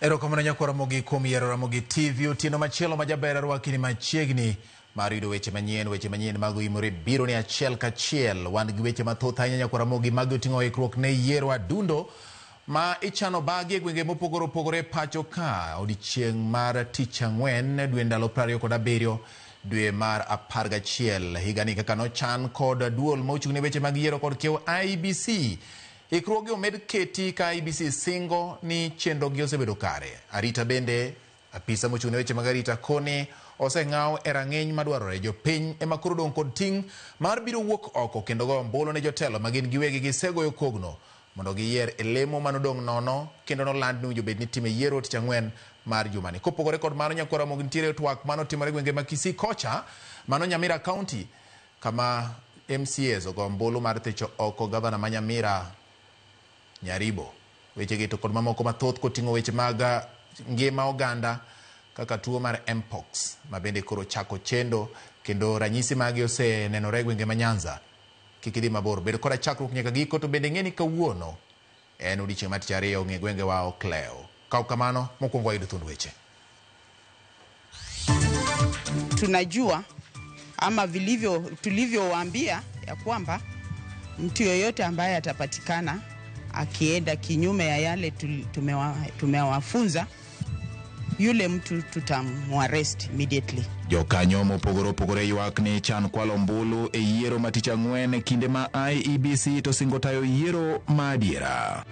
Erokamano nyakwar Ramogi kuom yiero Ramogi TV. Otieno machielo ma jaber arwaki ni machiegni mar yudo weche manyien, weche manyien mag oimore biro ni achiel kachiel. Wan gi weche mathoth ahinya nyakwar Ramogi, magi oting'o ikruok ne yiero adundo ma ichano bagi e gwenge mopogore opogore pacho ka odiechieng' mar tich ang'wen dwe ndalo 27 dwe mar 11 higani kaka nochan kod duol mochung' ne weche mag yiero kod kiewo IEBC. Ikruoge omed keti ka IEBC singo ni chenrogi osebedo kare. Arita bende, apisa mochung' ne weche mag arita koni oseng'aw e rang'iny madwarore. Jopiny ema koro odong' kod ting' mar biro wuok oko kendo goyo ombulu ne jotelo ma gin giwegi gisegoyo kogno mondo giyier e lemo manodong' nono kendo noland ni owinjo bed ni itime yiero tich ang'wen mar jumani. Kopogore kod mano, nyakwar Ramogi nitiere twak manotimore gwenge ma Kisii kocha, mano Nyamira County, kama MCAs ogo ombulu mar thicho oko gavana ma Nyamira Nyaribo. Wechegi to kod mamoko mathoth koting'o weche mag ngima oganda kaka tuo mar Mpox ma bende koro chako chendo kendo ranyisi mage osenenore e gwenge ma Nyanza. Kik idhi mabor, bed koda chakruok nyaka giko to bende ing'e ni kawuono en odiechieng' mar tich ariyo ng'e gwengewa ok lew. Ka ok kamano, mokwongo wayudo thuond weche. Tunajua ama vilivyo tulivyowaambia ya kwamba mtu yoyote ambaye atapatikana akienda kinyume ya yale tumewafunza, yule mtu tutamuarrest immediately. Jokanyo mopogore opogore ywak ni chan kwalo ombulu e yiero ma tich ang'wen e kinde ma IEBC to singo tayo yiero ma adiera.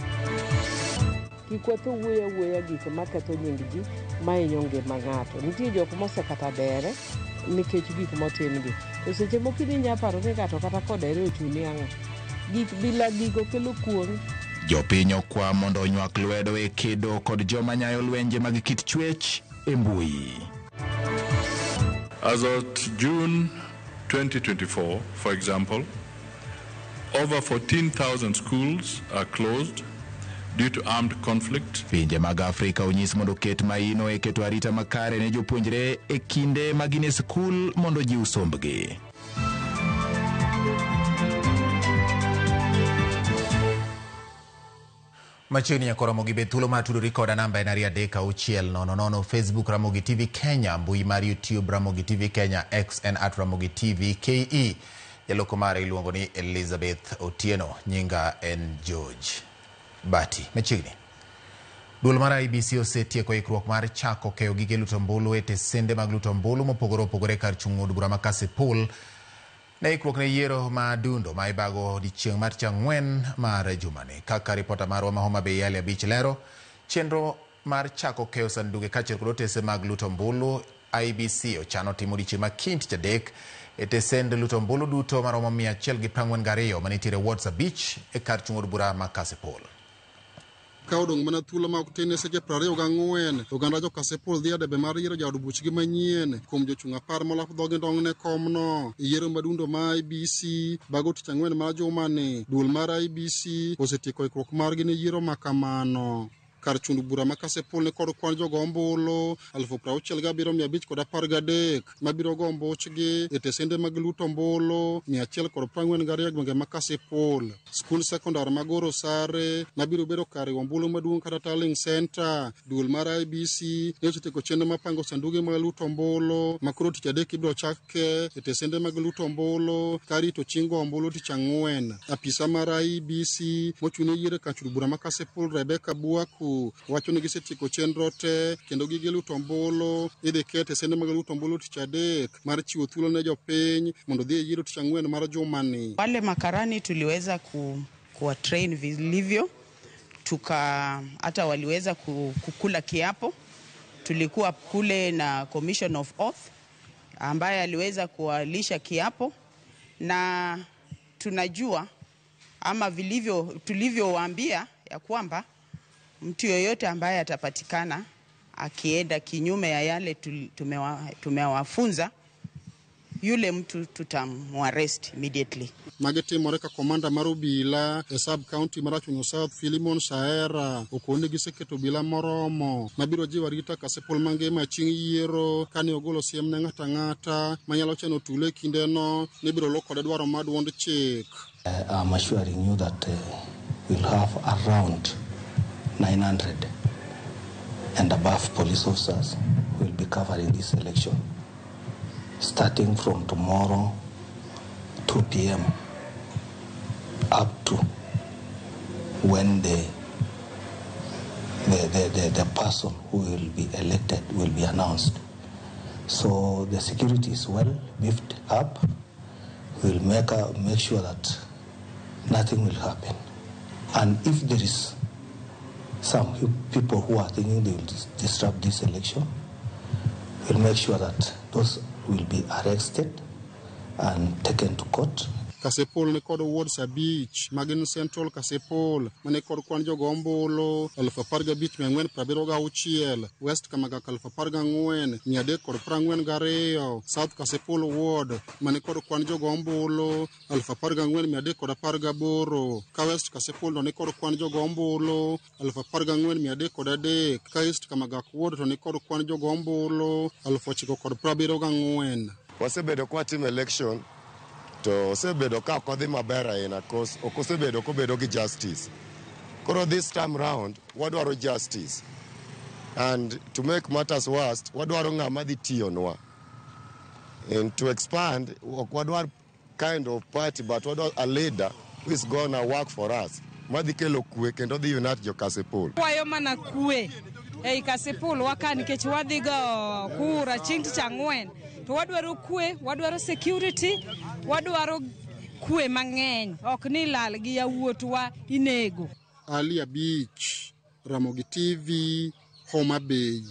Kik watho wuoyo awuoya gik maketho nying ji mahinyo ngima ng'ato. Nitie jok mosekata dere nikech gik motimgi. To seche moko in inya paro ni ng'ato kata kodere ochuni ang'o? Gik bila gigo kelo kuong'. Jopiny okwa mondo onywak lwedo e kedo kod joma nyayo lwenje mag kit chwech e mbui. As at June 2024, for example, over 14,000 schools are closed due to armed conflict. Pinje mag Afrika onyis mondo oket maino e keto arita makare ne jopuonjre e kinde ma gin e skul mondo ojiw sombgi. Machiegni nyaka Ramogi bed thuolo mar tudori koda namba en 23600 Facebook Ramogi TV Kenya, mbui mar YouTube Ramogi TV Kenya, X en at Ramogi TV KE. Jaloko mare iluongo ni Elizabeth Otieno, nyinga en George Bati. Machiegni. Duol mar IEBC osetieko ikruok mar chako keyo gige luto ombulu e tesende mag luto ombulu mopogore opogore kar chung' od bura ma Kasipul ne ikruok ne yiero ma dundo ma ibago odiechieng' mar tich ang'wen mar jumani. Kaka ripota marwa ma Homa Bay Yali Abich lero, chenro mar chako keyo sanduge kaachiel kod otese mag luto ombulu IEBC ochano timo odiechieng' ma kiny tich adek e tesend luto ombulu duto maromo 142 manitiere wards 5 e kar chung' od bura ma Kasipul. Ka odong' mana thuolo ma ok tin ne seche 24, oganda jo Kasipul dhi e debe mar yiero jaod buchgi manyien kuom jochung' 10 molap dhogi ndong' ne komno. E yiero madundo ma IEBC bago tich ang'wen mar jumani, duol mar IEBC osetieko ikruok margi ne yiero ma kamano. Kar chund bura ma Kasipul ni kod kwan jogo ombulu 67,513 mabiro go ombuchgi e tesende mag luto ombulu 142 e gwenge ma Kasipul. Skul sekondar ma Goro Sare mabiro bedo kar riwo ombulu maduong' kata tallying center. Duol mar IEBC ne osetieko chenro mar pango sanduge mag luto ombulu ma koro tich adek ibiro chak ke e tesende mag luto ombulu ka rito chieng' go ombulu tich ang'wen. Apisa mar IEBC mochung' ne yiero e kar chul bura ma Kasipul Rebecca Buaku wacho ni gisetieko chenro te kendo gige luto ombulu idhi ket e tesende mag luto ombulu tich adek mar chiwo thuolo ne jopiny mondo odhi e yiero tich ang'wen mar jumani. Wale makarani tuliweza kuwa train vilivyo, tuka hata waliweza kukula kiapo. Tulikuwa kule na Commission of Oath ambaye aliweza kuwalisha kiapo, na tunajua ama vilivyo tulivyowaambia ya kwamba mtu yoyote ambaye atapatikana akienda kinyume ya yale tumewafunza, yule mtu tutamuarrest immediately. Magi timore ka komanda mar obila e sub county mar Rachuonyo South Philemon Saera okone giseketo obila moromo mabiro jiwo arita Kasipul mangima chieng' yiero kane ogolo siem ne ng'ato ang'ata manyalo chano tulo e kindeno ni ibiro luw kode dwaro mar duond chik. I'm assuring you that we'll have around 900 and above police officers will be covering this election, starting from tomorrow 2 p.m. up to when the person who will be elected will be announced. So the security is well beefed up. We'll make sure that nothing will happen. And if there is some people who are thinking they will disrupt this election, we'll make sure that those will be arrested and taken to court. Kasipul ni kod wards 5 magin Central Kasipul mane kod kwan jogo ombulu 15,476, West Kamagak 14,342, South Kasipul ward mane kod kwan jogo ombulu 14,318, ka West Kasipul to ni kod kwan jogo ombulu 14,303, ka East Kamagak ward to ni kod kwan jogo ombulu 9,074. Wasebedo kwa timo election to osebedo ka ok odhi maber ahinya, cause ok osebedo kobedo gi justice. Koro this time round wadwaro justice, and to make matters worse wadwaro ng'ama dhi tiyonwa. And to expand, ok wadwar kind of party, but wadwaro a leader who is gonna work for us, madhi kelo kwe kendo dhi unite jo Kasipul. Kwayo mana kwe ei Kasipul waka, nikech wadhi go kura chieng' tich ang'wen, to wadwaro kwe, wadwaro security, wadwaro kwe mang'eny, ok ni lal gi yawuotwa inego. Ali Abich, Ramogi TV, Homa Bay.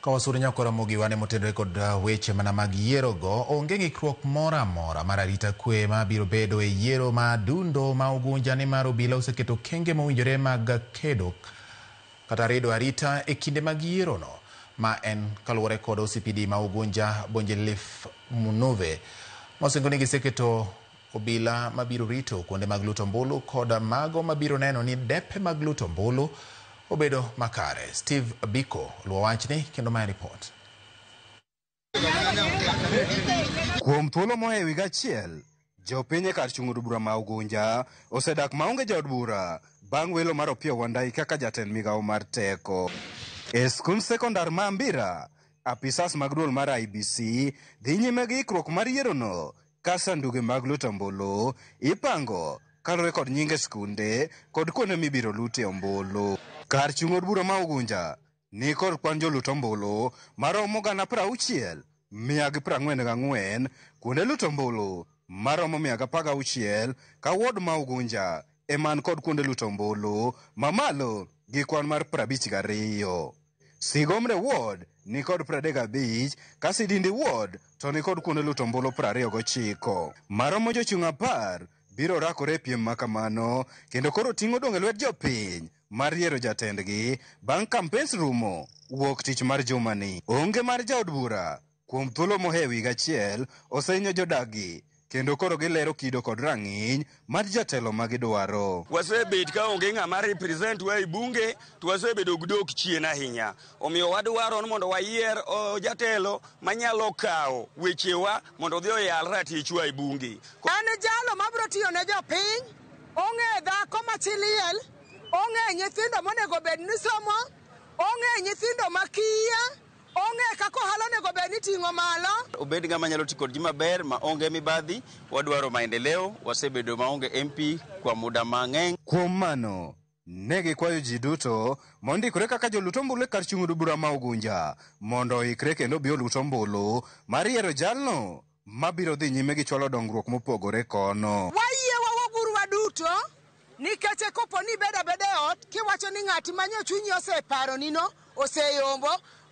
Ka wasudo nyako Ramogi wane motenore kod weche mana mag yiero go, onge ng'ikruok moro amora mar arita kwe mabiro bedo e yiero ma dundo ma Ugunja, nimar obila oseketo kenge mowinjore mag kedo kata redo arita e kinde mag yiero no, ma en kaluwore kod OCPD ma Ugunja Bonjelif Munuve mosingo ni giseketo obila mabiro rito kuonde mag luto ombulu kod mago mabiro neno ni depe mag luto ombulu obedo makare. Steve Biko luwo wachni kendo mae report. Kuom thuolo mohewo higa achiel, jopiny e kar chung' od bura ma Ugunja osedak maonge jaod bura bang' welo mar Opiyo Wandayi kaka jatend migawo mar teko. E skund sekondar ma Ambira, apisas mag duol mar IEBC dhi nyime gi ikruok mar yierono ka sanduge mag luto ombulu ipango kaluwore kod nyinge skunde kod kuonde mibiro lute ombulu. Kar chung' od bura ma Ugunja ni kod kwan jolut ombulu maromo 60,144, kuonde luto ombulu maromo 116, ka ward ma Ugunja eman kod kuonde luto ombulu mamalo gi kwan mar 52. Sigomre ward ni kod 35, ka Sidindi ward to ni kod kuonde luto ombulu 29. Maromo jochung' 10 biro rakore e piem makamano, kendo koro ting'o dong' e lwet jopiny mar yiero jatendgi bang' campaigns rumo wuok tich mar jumani. Onge mar jaod bura kuom thuolo mohewo higa achiel osehinyo jodakgi, kendo koro gilero kido kod rang'iny mar jatelo magidwaro. Wasebet ka onge ng'ama represent wa e bunge, to wasebedo gi dok chien ahinya. Omiyo wadwaro ni mondo wayier jatelo manyalo kawo wechewa mondo odhi oyal ratichwa e bunge. En jalo mabiro tiyo ne jopiny, ong'e dhako ma chi liel, ong'e nyithindo monego bed ni somo, ong'e nyithindo makiye, ong'e kaka ohala onego bed ni ting'o malo. Obed ng'ama nyalo tiyo kod ji maber ma onge mibadhi. Wadwaro maendeleo, wasebedo maonge MP kwa muda mang'eny. Kuom mano, ne gikwayo ji duto mondikore kaka jolut ombulu e kar chung' od bura ma Ugunja mondo oikre kendo obi olut ombulu mar yiero jalno mabiro dhi nyime gi chwalo dongruok mopogore kono. Wayie wawuoguru waduto, nikech kopo ni ibedo abeda e ot kiwacho ni ng'ati manyo chunyi oseparonino oseyombo,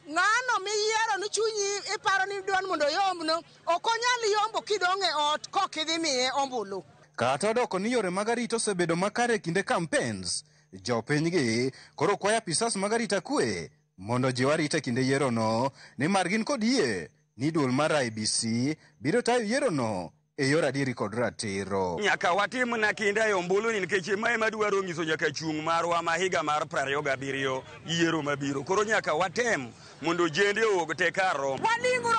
ng'ano miyiero ni chunyi iparo ni dwan mondo oyombno, ok onyal yombo kidong' e ot kok idhi miye ombulu. Kata odoko ni yore mag arita osebedo makare e kinde campaigns, jopinygi koro kwayo apisas mag arita kwe mondo ojiw arita e kinde yierono, nimar gin kod yie ni duol mar IEBC biro tayo yierono e yor adieri kod ratiro. Nyaka watim na kinda e ombulu ni, nikech mae madwaro nyiso nyaka chung' marwa ma higa mar 27 yiero mabiro. Koro nyaka watem mondo jende owuog te kar romo. Waling'uru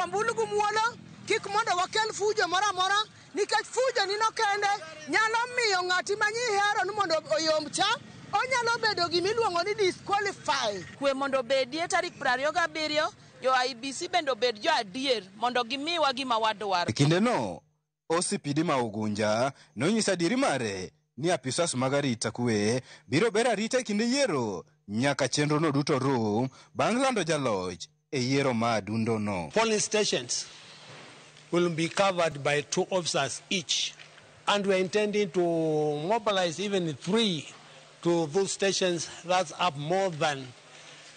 ombulu gi muolo, kik mondo wakel fujo moro amora, nikech fujo nino kende nyalo miyo ng'ati ma nyihero ni mondo oyomb cha Onyalo bedo gimiluongo ni disqualify. Kwe mondo obedie tarik 27, jo IEBC bende obed jo adier mondo gimiwa gima wadwaro. E kindeno, OCPD ma Ugunja nonyiso adieri mare ni apisas mag arita kwe biro ber arita e kinde yiero nyaka chenrono duto rum bang' lando jaloch e yiero ma adundono. Polling stations will be covered by 2 officers each, and we are intending to mobilize even 3 to those stations. That's up more than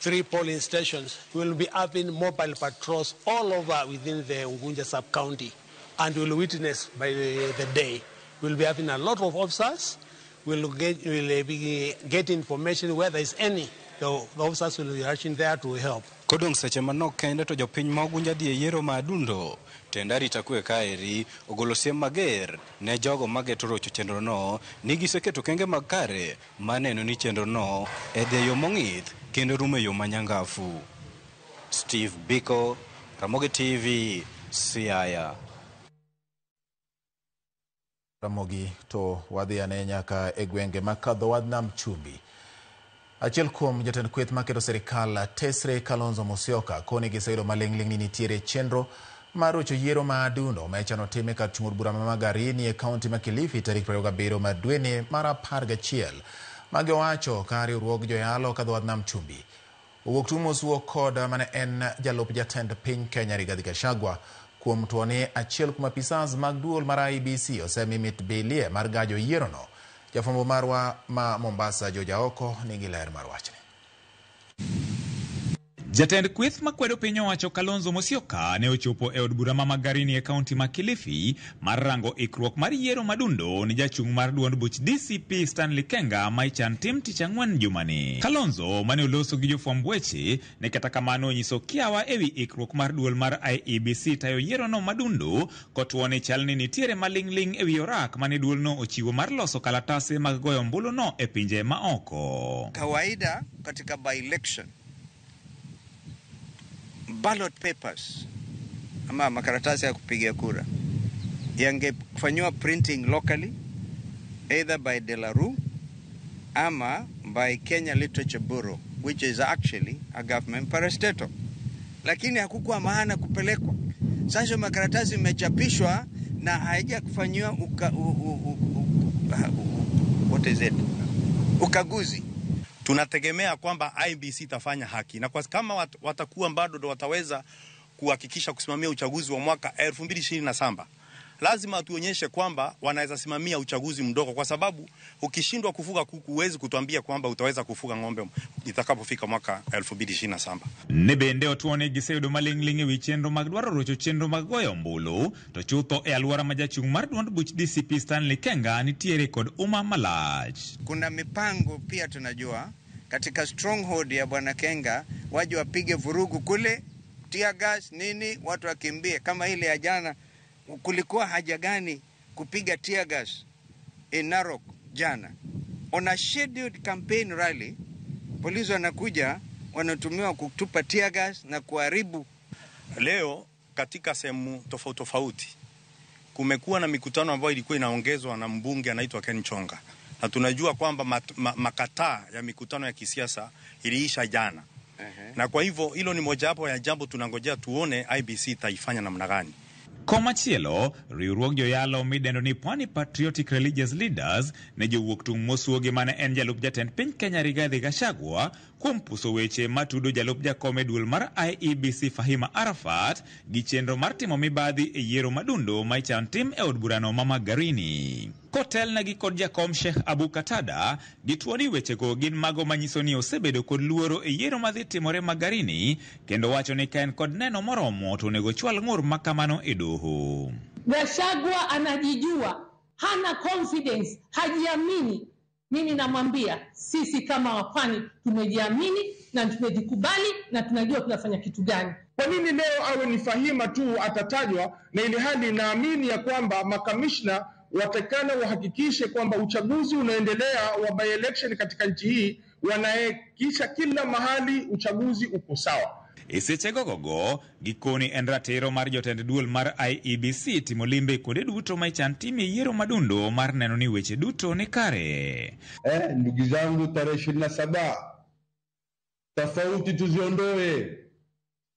3 polling stations. We will be having mobile patrols all over within the Ugunja sub-county, and we'll witness by the day. We'll be having a lot of officers. We'll get information where there is any. The officers will be rushing there to help. Kodong' seche manok kende to jopiny ma Ugunja dhi e yiero ma adundo. Tend arita kwe kaeri ogolo siem mager ne jogo mageto rocho chenrono ni giseketo kenge mag kare maneno ni chenrono e dhi e yo mong'ith kendo rumo e yo manyangafu. Steve Biko, Ramogi TV, Siaya. Ramogi to wadhi ane nyaka e gwenge makadho wadh Nam Chumbi. Achiel kuom jatend kweth maketo sirikal Tesre Kalonzo Musyoka koni giseyudo maling'ling' ni nitiere chenro mar rocho yiero ma adundo ma ichano time kar chung' od bura ma Magarini e kaunti ma Kilifi tarik 27 mar dweni mar 11. Magi owacho ka riwruog joyalo kadho wadh Nam Chumbi owuok tung' mosuo kod mane en jalup jatend piny Kenya Rigathi Gachagua kuom tuo ni achiel kuom apisas mag duol mar IEBC osemi mit bilie mar gajo yierono. Jafwambo marwa ma Mombasa George Aoko nigi ler mar wachni. Jatend kweth makwedo piny owacho Kalonzo Musyoka ne ochopo e od bura ma Magarini e kaunti ma Kilifi mar rango ikruok mar yiero madundo ni jachung' mar duond buch DCP Stanley Kenga ma ichan tim tich ang'wen jumani. Kalonzo mane oloso gi jofwamb weche ne kata kamano onyiso kiawa ewi ikruok mar duol mar IEBC tayo yierono madundo kotuo ni chal ni nitiere maling'ling' ewi orak mane duolno ochiwo mar loso kalatase mag goyo ombuluno e pinje maoko. Kawaida katika by-election ballot papers ama makaratasi ya kupigia kura yangefanywa printing locally either by De La Rue ama by Kenya Literature Bureau, which is actually a government parastatal, lakini hakukuwa maana kupelekwa. Sasa makaratasi imechapishwa na haija kufanywa what is it? Ukaguzi. Tunategemea kwamba IEBC itafanya haki, na kwa kama watakuwa bado ndo wataweza kuhakikisha kusimamia uchaguzi wa mwaka 2027, lazima tuonyeshe kwamba wanaweza simamia uchaguzi mdogo, kwa sababu ukishindwa kufuga kuku huwezi kutuambia kwamba utaweza kufuga ng'ombe itakapofika mwaka 2027. Ne bende otuone giseyudo maling'ling' ewi chenro mag dwaro rocho chenro mag goyo ombulu to chutho e alwora ma jachung' mar duond buch DCP Stanley Kenga nitiere kod umma malach. Kuna mipango pia tunajua katika stronghold ya Bwana Kenga waje wapige vurugu kule, tear gas nini, watu wakimbie kama ile ya jana. Kulikuwa haja gani kupiga tear gas in Narok jana? On a scheduled campaign rally, polisi wanakuja wanatumiwa kutupa tear gas na kuharibu. Leo katika sehemu tofauti tofauti kumekuwa na mikutano ambayo ilikuwa inaongezwa na mbunge anaitwa Ken Chonga, na tunajua kwamba makataa ya mikutano ya kisiasa iliisha jana. Na kwa hivyo hilo ni mojawapo ya jambo tunangojea tuone IEBC itaifanya namna gani. Komachielo, riwruog joyalo midendo ni Pwani Patriotic Religious Leaders ne jowuok tung' mosuogi mane en jalup jatend piny Kenya Rigathi Gachagua kuom puso weche matudo jalup jakom e duol mar IEBC Fahima Arafat gi chenro mar timo mibadhi e yiero madundo ma ichan tim e od burano ma Magarini. Kotelnegi kod jakom Sheikh Abu Katada, gituo ni wechego gin mago manyiso ni osebedo kod luoro e yiero madhi timore Magarini, kendo wacho ni ka en kod neno moromo to onego chwal ng'ur makamano e doho. Gachagua anajijua, hana confidence, hajiamini. Mimi namwambia sisi kama wapwani tumejiamini na tumejikubali na tunajua tunafanya kitu gani. Kwa nini leo awe ni Fahima tu atatajwa, na ili hali naamini ya kwamba makamishna watakana wahakikishe kwamba uchaguzi unaendelea wa by-election katika nchi hii, wanahakikisha kila mahali uchaguzi uko sawa. E seche gogogo, gikoni en ratiro mar jotend duol mar IEBC timo limbe kuonde duto ma ichan timie yiero madundo mar neno ni weche duto ni kare. Ndugu zangu, tarehe 27 tofauti tuziondoe,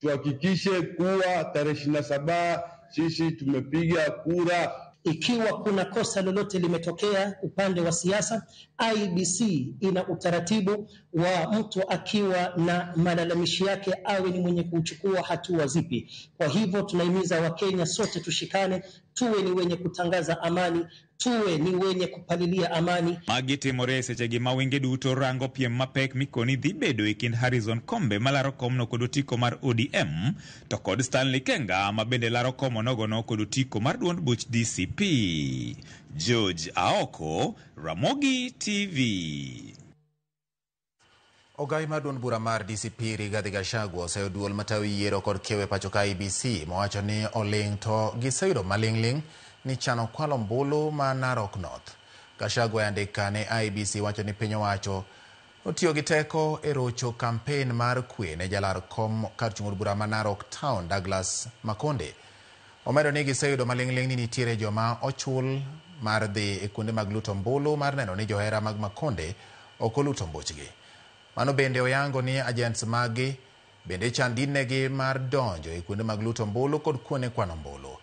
tuhakikishe kuwa tarehe 27 sisi tumepiga kura. Ikiwa kuna kosa lolote limetokea upande wa siasa, IEBC ina utaratibu wa mtu akiwa na malalamishi yake awe ni mwenye kuchukua hatua zipi. Kwa hivyo tunahimiza Wakenya sote tushikane, tuwe ni wenye kutangaza amani, tuwe ni wenye kupalilia amani. Magi timore e sechegi ma wenge duto rango piem mapek mikoni dhi bedo e kind Harrison Kombe malaro komno kod otiko mar ODM to kod Stanley Kenga ma bende laro kom onogono kod otiko mar duond buch DCP. George Aoko, Ramogi TV. Ogai mar duond bura mar DCP Rigathi Gachagua oseyo duol matayo yiero kod kiewo e pacho ka IEBC mowacho ni oling' to giseyudo maling'ling' ni chano kwalo ombulu ma Narok North. Gachagua e andika ne IEBC wacho ni piny owacho otiyo gi teko e rocho kampen mar kwe ne jalar kom kar chung' od bura ma Narok Town Douglas Makonde. Omedo ni giseyudo maling'ling' ni nitiere joma ochul mar dhi e kuonde mag luto ombulu mar neno ni johera mag Makonde ok oluto ombuchgi. Mano bende oyango ni agents magi bende chan dinnegi mar donjo e kuonde mag luto ombulu kod kuonde kwano ombulu.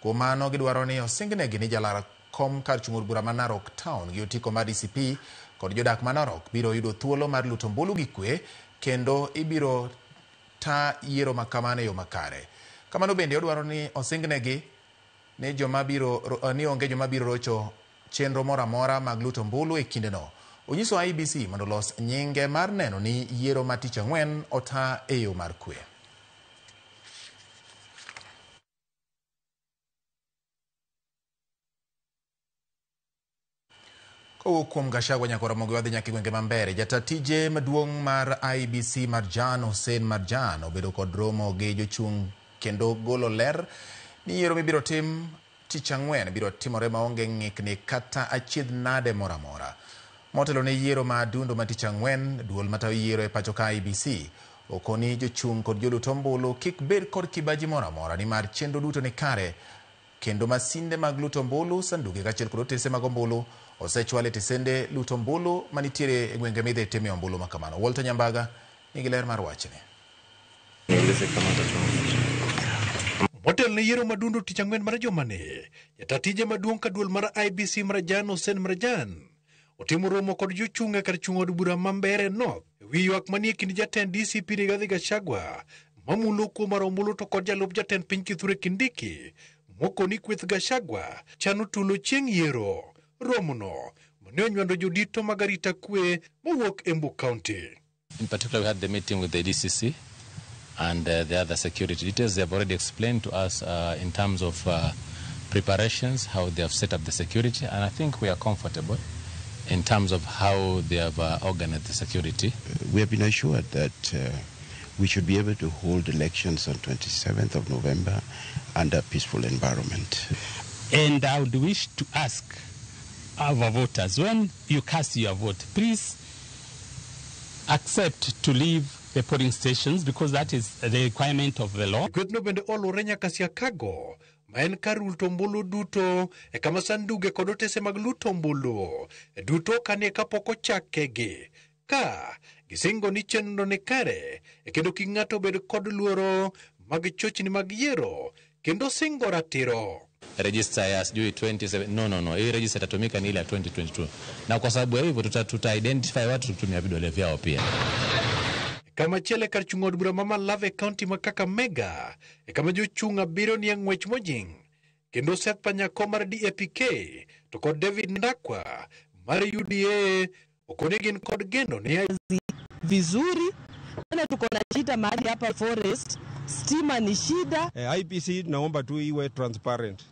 Kuom mano gidwaro ni osingnegi ni jalar kom kar chung' od bura ma Narok Town gi otiko mar DCP kod jodak ma Narok biro yudo thuolo mar luto ombulu gi kwe kendo ibiro ta yiero makamano e yo makare. Kamano bende odwaro ni osingnegi ni joma biro ni onge joma biro rocho chenro moro amora mag luto ombulu e kindeno. Onyiso IEBC mondo olos nyinge mar neno ni yiero ma tich ang'wen ota e yo mar kwe. Kowuok kuom Gachagua nyaka Ramogi wadhi nyaka e gwenge ma Mbere. Jata tije maduong' mar IEBC Marjan Hussein Marjan obedo kod romo gi jochung' kendo golo ler ni yiero mibiro tim tich ang'wen biro timore maonge ng'ikni kata achiedh nade moro amora. Motelo ne yiero ma adundo ma tich ang'wen, duol matayo yiero e pacho ka IEBC okoni jochung' kod jolut ombulu kik bed kod kibaji moro amora nimar chenro duto ni kare kendo masinde mag luto ombulu, sanduke kaachiel kod otese mag ombulu osechwal e tesende luto ombulu manitiere e gwenge midhi timie ombulu ma kamano. Walter Nyambaga nigi ler mar wachni. Motelo ne yiero madundo tich ang'wen mar jumani, jata tije maduong' ka duol mar IEBC Marjan Hussein Marjan otimo romo kod jochung' e kar chung' od bura ma Mbeere North e wi ywak manie kind jatend DCP Rigathi Gachagua mamulo kuo mar ombulu to kod jalup jatend piny Kithure Kindiki mokoni kweth Gachagua chano tulo chieng' yiero. Romono mane onywando jodito mag arita kwe mowuok Embu County. In particular, we had the meeting with the DCC and the other security details. They have already explained to us in terms of preparations, how they have set up the security, and I think we are comfortable in terms of how they have organized the security. We have been assured that we should be able to hold elections on 27th of November under a peaceful environment. And I would wish to ask our voters, when you cast your vote, please accept to leave the polling stations because that is the requirement of the law. Kwethno bende olwore nyaka Siakago, ma en kar luto ombulu duto e kama sanduge kod otese mag luto ombulu duto kanie kapok ochakegi. Ka gisingo ni chenro ni kare e kendo kik ng'ato bed kod luoro mag chochni mag yiero kendo singo ratiro. Register ya sijui 27 no, hii register itatumika ni ile ya 2022, na kwa sababu ya hivyo tuta identify watu tutumia vidole vyao pia. Kama chiel kar chung' od bura ma Malava e county ma Kakamega e kama jochung' abiriyo nie ng'wech mojing' kendo Seth Panyako mar DAPK to kod David Ndakwa mar UDA okoni gin kod geno ni vizuri. Tena tuko na shida mahali hapa forest, stima ni shida. IEBC naomba tu iwe transparent,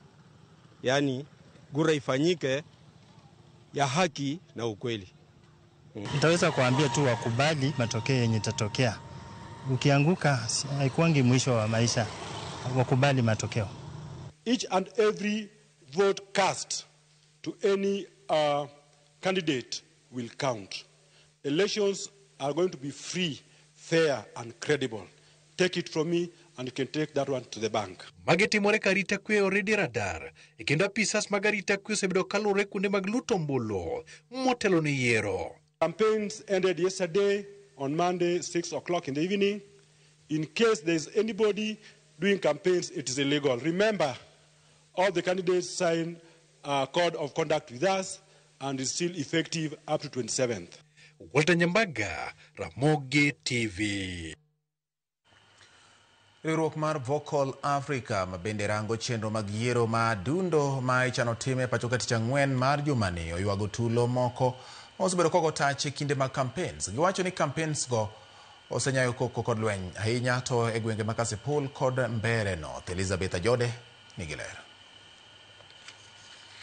yani gura ifanyike ya haki na ukweli. Nitaweza kuambia tu wakubali matokeo yenye tatokea. Ukianguka haikuangi mwisho wa maisha, wakubali matokeo. Each and every vote cast to any candidate will count. Elections are going to be free, fair and credible. Take it from me and you can take that one to the bank. Magi timore ka arita kwe oredi radar e kendo apisas mag arita kwe osebedo kaluwore kuonde mag luto ombulu motelo ne yiero. Campaigns ended yesterday on Monday, 6 o'clock in the evening. In case there is anybody doing campaigns, it is illegal. Remember, all the candidates signed a code of conduct with us and is still effective up to 27th. Walter Nyambaga, Ramogi TV. Riwruok mar Vocal Africa ma bende rango chenro mag yiero ma dundo ma ichano time pacho ka tich ang'wen mar jumani oywago tulo moko ma osebedo kogo tach e kinde mag campaigns. Giwacho ni campaigns go osenyayo koko kod lweny ahinya to e gwenge ma Kasipul kod Mbeere North. Elizabeth Ajode nigi ler.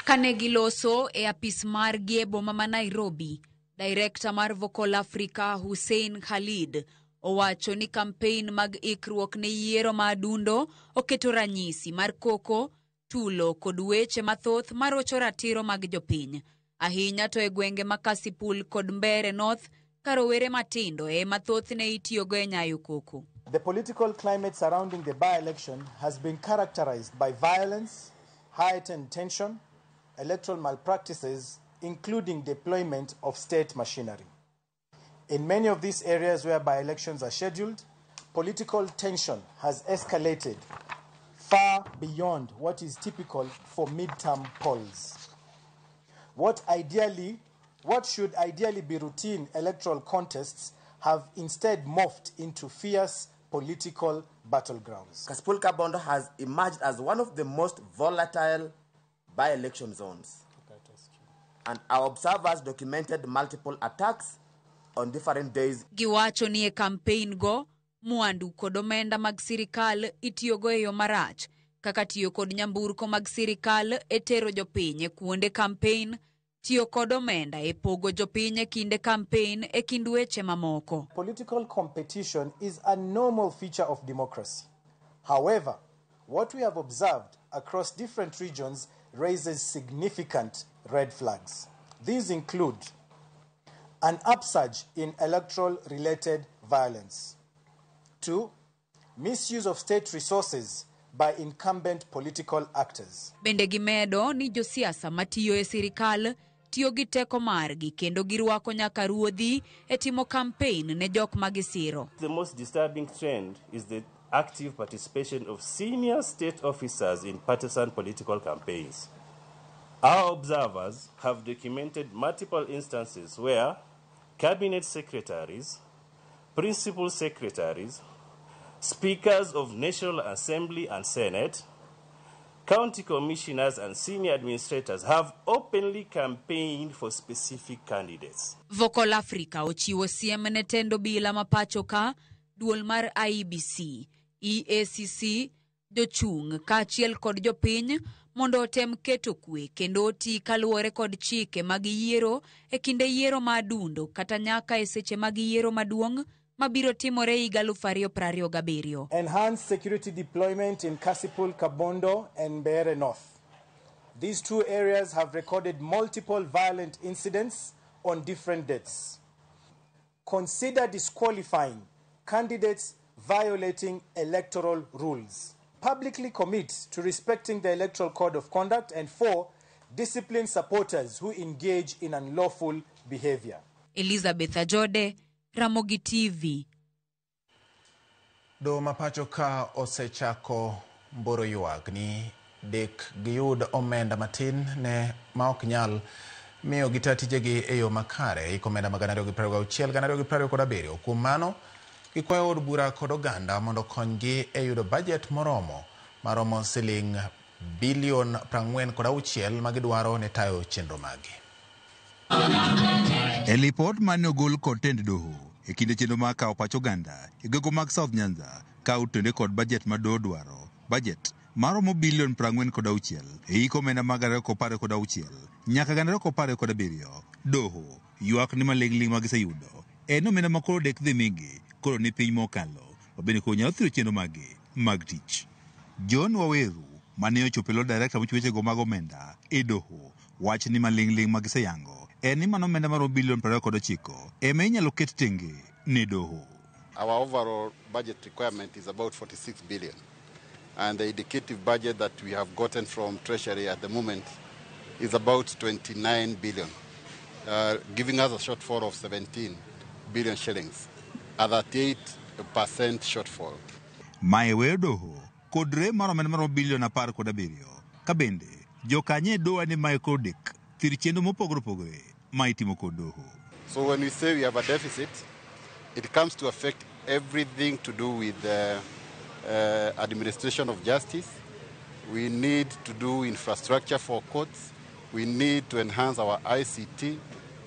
Kane giloso e apis margi e boma ma Nairobi, Director mar Vocal Africa Hussein Khalid owacho ni kampein mag ikruok ne yiero ma adundo oketo ranyisi mar koko, tulo kod weche mathoth marocho ratiro mag jopiny. Ahinya to e gwenge ma Kasipul kod Mbeere North ka rowere matindo ema thothne itiyogo e nyayo koko. The political climate surrounding the by-election has been characterized by violence, heightened tension, electoral malpractices, including deployment of state machinery. In many of these areas where by-elections are scheduled, political tension has escalated far beyond what is typical for midterm polls. What should ideally be routine electoral contests have instead morphed into fierce political battlegrounds. Kasipul Kabondo has emerged as one of the most volatile by-election zones. And our observers documented multiple attacks on different days. Giwacho ni e campaign go, mwandu kod omenda mag sirikal itiyogo e yo marach, kaka tiyo kod nyamburko mag sirikal e tero jopiny e kuonde campaign, tiyo kod omenda e pogo jopiny e kinde campaign e kind weche mamoko. Political competition is a normal feature of democracy. However, what we have observed across different regions raises significant red flags. These include an upsurge in electoral-related violence. 2, misuse of state resources by incumbent political actors. Bende gimedo ni josiasa matiyo e sirikal tiyo gi teko margi kendo girwako nyaka ruodhi e timo campaign ne jok ma gisiro. The most disturbing trend is the active participation of senior state officers in partisan political campaigns. Our observers have documented multiple instances where cabinet secretaries, principal secretaries, speakers of National Assembly and Senate, county commissioners and senior administrators have openly campaigned for specific candidates. Vocal Africa ochiwo siem ne tendo bila ma pacho ka, duol mar IEBC, EACC, jochung' kaachiel kod jopiny mondo otem keto kwe kendo oti kaluwore kod chike mag yiero e kinde yiero ma adundo kata nyaka e seche mag yiero maduong' mabiro timore higa 2027. Enhanced security deployment in Kasipul, Kabondo and Mbeere North. These two areas have recorded multiple violent incidents on different dates. Consider disqualifying candidates violating electoral rules. Publicly commit to respecting the Electoral Code of Conduct, and 4, discipline supporters who engage in unlawful behavior. Elizabeth Ajode, Ramogi TV. Doho ma pacho ka osechako mboro ywak ni dek giyud omenda matin ne ma ok nyal miyo gita tijegi e yo makare iko omenda mag 2026 2027. Kuom mano, gikwayo od bura kod oganda mondo okonygi e yudo bajet moromo maromo siling bilion 46 ma gidwaro ne tayo chenro maggi. E lipot mane ogol kod tend doho e kinde chenro mar kawo pach oganda e gwenge mag South Nyanza ka otende kod bajet ma doho dwaro, bajet maromo bilion 46 e hik omenda mag 2026 nyaka 2027. Doho ywak ni maling'ling' ma giseyudo en omenda ma koro dek dhi migi koro ni piny mokalo mabende koro nyalo thiro chenro maggi mag tich. John Waweru mane ochopo e lo director mochiwo wechego mag omenda e doho wach ni maling'ling' ma giseyango en ni mano omenda maromo bilion 29 ema inyalo ket tenge ne doho. Our overall budget requirement is about 46 billion. And the indicative budget that we have gotten from Treasury at the moment is about 29 billion, giving us a shortfall of 17 billion shillings, a 38% shortfall. Mae weyo doho kod rem mar omenda maromo bilion 17 ka bende jokanyo e doho ni mae kod dek thir chenro mopogore opogore ma itimo kod doho. So when we say we have a deficit, it comes to affect everything to do with the administration of justice. We need to do infrastructure for courts. We need to enhance our ICT.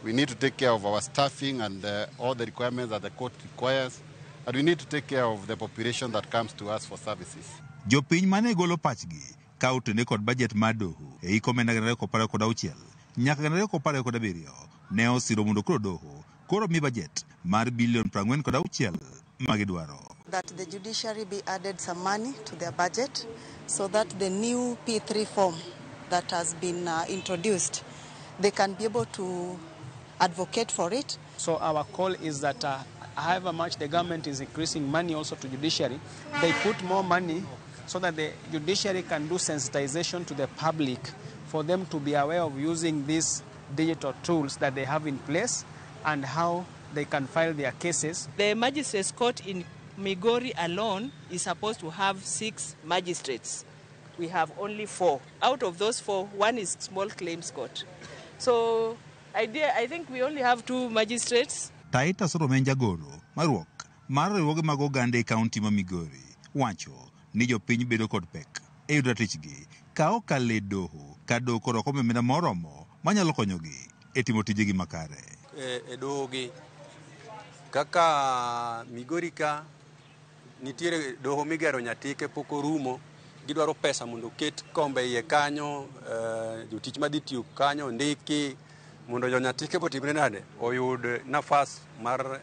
We need to take care of our staffing and all the requirements that the court requires. And we need to take care of the population that comes to us for services. Jopiny mane golo pachgi ka otene kod bajet mar doho e hik omenda 2026 nyaka 2027 ne osiro mondo koro doho koro mi bajet mar bilion 46 magidwaro. That the judiciary be added some money to their budget so that the new P3 form that has been introduced, they can be able to advocate for it. So our call is that however much the government is increasing money also to judiciary, they put more money so that the judiciary can do sensitization to the public for them to be aware of using these digital tools that they have in place and how they can file their cases. The magistrates court in Migori alone is supposed to have 6 magistrates. We have only 4. Out of those 4, 1 is small claims court. So I think we only have 2 magistrates. Titus Romen jagoro maruok mar riwruoge mag oganda e kaunti ma Migori wacho ni jopiny bedo kod pek e yudo ratichgi ka okalo e doho ka doho koro ok omiyo omenda moromo manyalo konyogi e timo tijegi makare. E dohogi kaka Migori ka nitiere doho migero Nyatike pok orumo, gidwaro pesa mondo oket kombe iye kanyo, jotich madhi tiyo kanyo ondiki mondo jo Nyatike botimre nade oyud nafas mar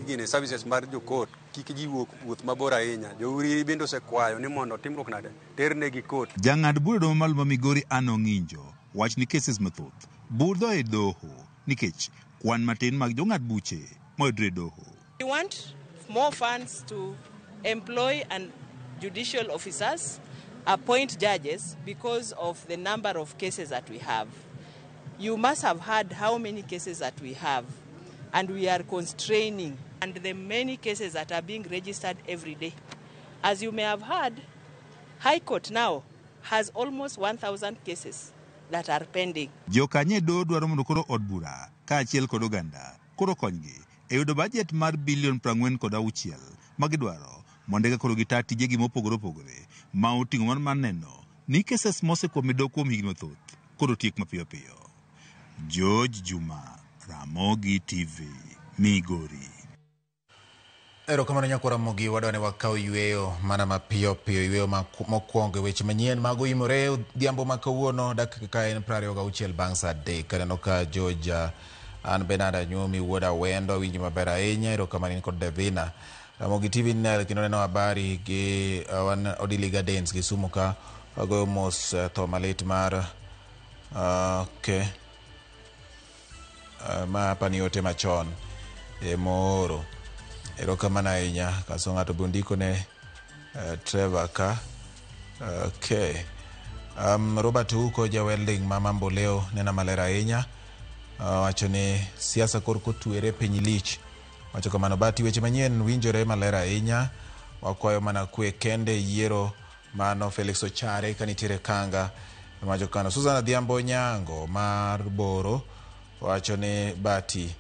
gine services mar jokot kik ji wuok wuoth mabor ahinya. Jouriri bende osekwayo ni mondo timruok nade ternegi kot. Jang'ad bura doho mamalo ma Migori Anne Ong'injo wach ni cases mathoth budho e doho nikech kwan matin mag jong'ad buche moyudre e doho. We want more funds to employ and judicial officers, appoint judges because of the number of cases that we have. You must have heard how many cases that we have, and we are constraining, and the many cases that are being registered every day. As you may have heard, High Court now has almost 1,000 cases that are pending. Jokanyo e doho dwaro mondo koro od bura kaachiel kod oganda koro konygi e yudo bajet mar bilion 46 magidwaro mondo eka koro gita tijegi mopogore opogore ma oting'o mar neno ni cases mosekwamo e doho kuom higni mathoth koro tiek mapiyo piyo. George Juma, Ramogi TV, Migori. Erokamano nyakwar Ramogi, wadwa ni wakaw yweyo mana mapiyo piyo, yweyo mokwongo e weche manyien mago imore odhiambo ma kawuono dakika en 26 bang' saa 3. Aneno ka George an Bernard Anyumi wuod Awendo awinji maber ahinya, erokamano in kod Devina. Ramogi TV nel kendo neno habari gi wan Odili Gardens Kisumu ka wagoyo mos tho malit mar okay. Ma hapa ni ote machon e mooro. Erokamano ahinya kaso ng'ato be ondiko ne Trevor ka. Okay. Robert Uko ja welding ma Mamboleo nena maler ahinya. Wacho ni siasa kor kotwere piny lich. Wacho kamano bati weche manyien winjore maler ahinya. Wakwayo mana kwe kende yiero mano Felix Ochare kanitiere Kanga. Wacho kamano Susan Adhiambo Nyango mar Boro wacho ni bati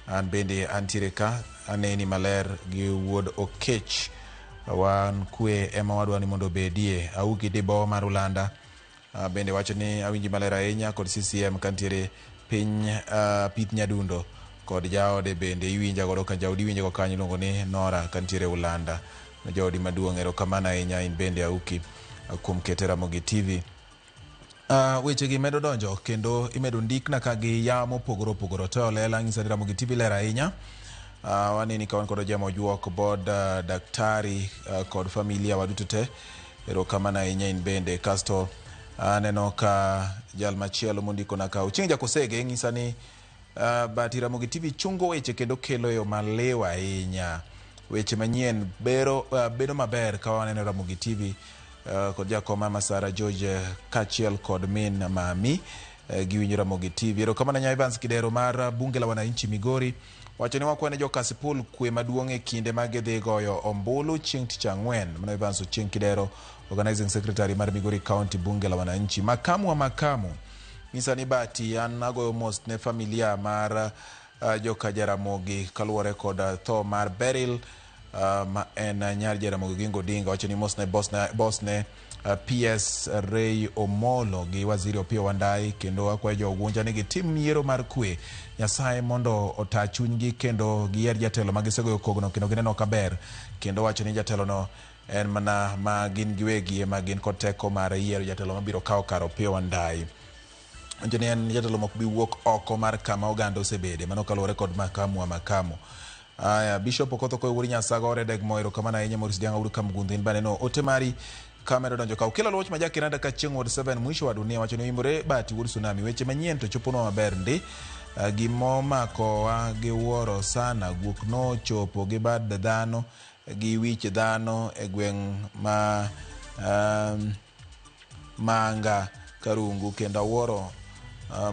an bende antiere ka aneni maler gi wuod Okech. Wan kwe ema wadwa ni mondo obedie. Auki Dibo mar Ulanda bende wacho ni awinji maler ahinya kod CCM kantiere piny Pith Nyadundo kod jaode bende iwinja godo ka jaodi iwinja go kanyo iluongo ni Nora kantiere Ulanda. Jaodi maduong' erokamano ahinya in bende Auki kuom kete Ramogi TV. Weche gi medo donjo kendo imedo ndikna ka gi yawa mopogore opogore to lela ng'isa ni Ramogi TV ler ahinya. Waneni ka wan kod Ojemo Ojuok bod daktari kod familia waduto te. Erokamano ahinya in bende. Kasto aneno ka jal machielo mondikona ka Ochieng' Jakosege ng'isa ni Bati Ramogi TV chungo weche kendo kelo yo maliw ahinya. Weche manyien bero, bedo maber ka waneno Ramogi TV kod jakoma Masara George kaachiel kod min mami giwinjo Ramogi TV. Erokamano nya Evans Kidero mar Bunge la Wananchi Migori wacho ni wakwane jo Kasipul kwe maduong' e kinde ma gidhi goyo ombulu chieng' tich ang'wen. Mano Evans Ochieng' Kidero, organizing secretary mar Migori County Bunge la Wananchi. Makamu wa makamu nyisa ni bati an agoyo mos ne familia mar joka Jaramogi kaluwore kod tho mar Beryl ma en nyar Jaramogi Oginga Odinga. Wacho ni mos ne boss ne PS Ray Omolo gi Waziri Opiyo Wandayi, kendo akwayo jo Ugunja ni gitim yiero mar kwe. Nyasaye mondo ota chunygi kendo giyier jatelo ma gisegoyo kogno kendo gineno kaber, kendo wacho ni jatelono en mana ma gin giwegi ema gin kod teko mar yiero jatelo mabiro kawo kar Opiyo Wandayi. Wacho ni en jatelo mok bi wuok oko mar kama oganda osebede, mano kaluwore kod makamu wa makamu. Aya, Bishop Okoth Okoye Wuod Nyasaga Oredeg Mo, erokamano ahinya. Maurice Dianga Wuod Kamgundhi in baneno ote mari kamedo donjo ka. Okelo Luoch ma Jakinanda ka chieng' Ward 7 mwisho wa dunia wacho ni oimore bati wuod tsunami. Weche manyien to choponwa maber ndi. Gimomakowa gi wuoro sana, guok nochopo gi bad dhano gi wich dhano e gweng' ma Manga Karungu, kendo awuoro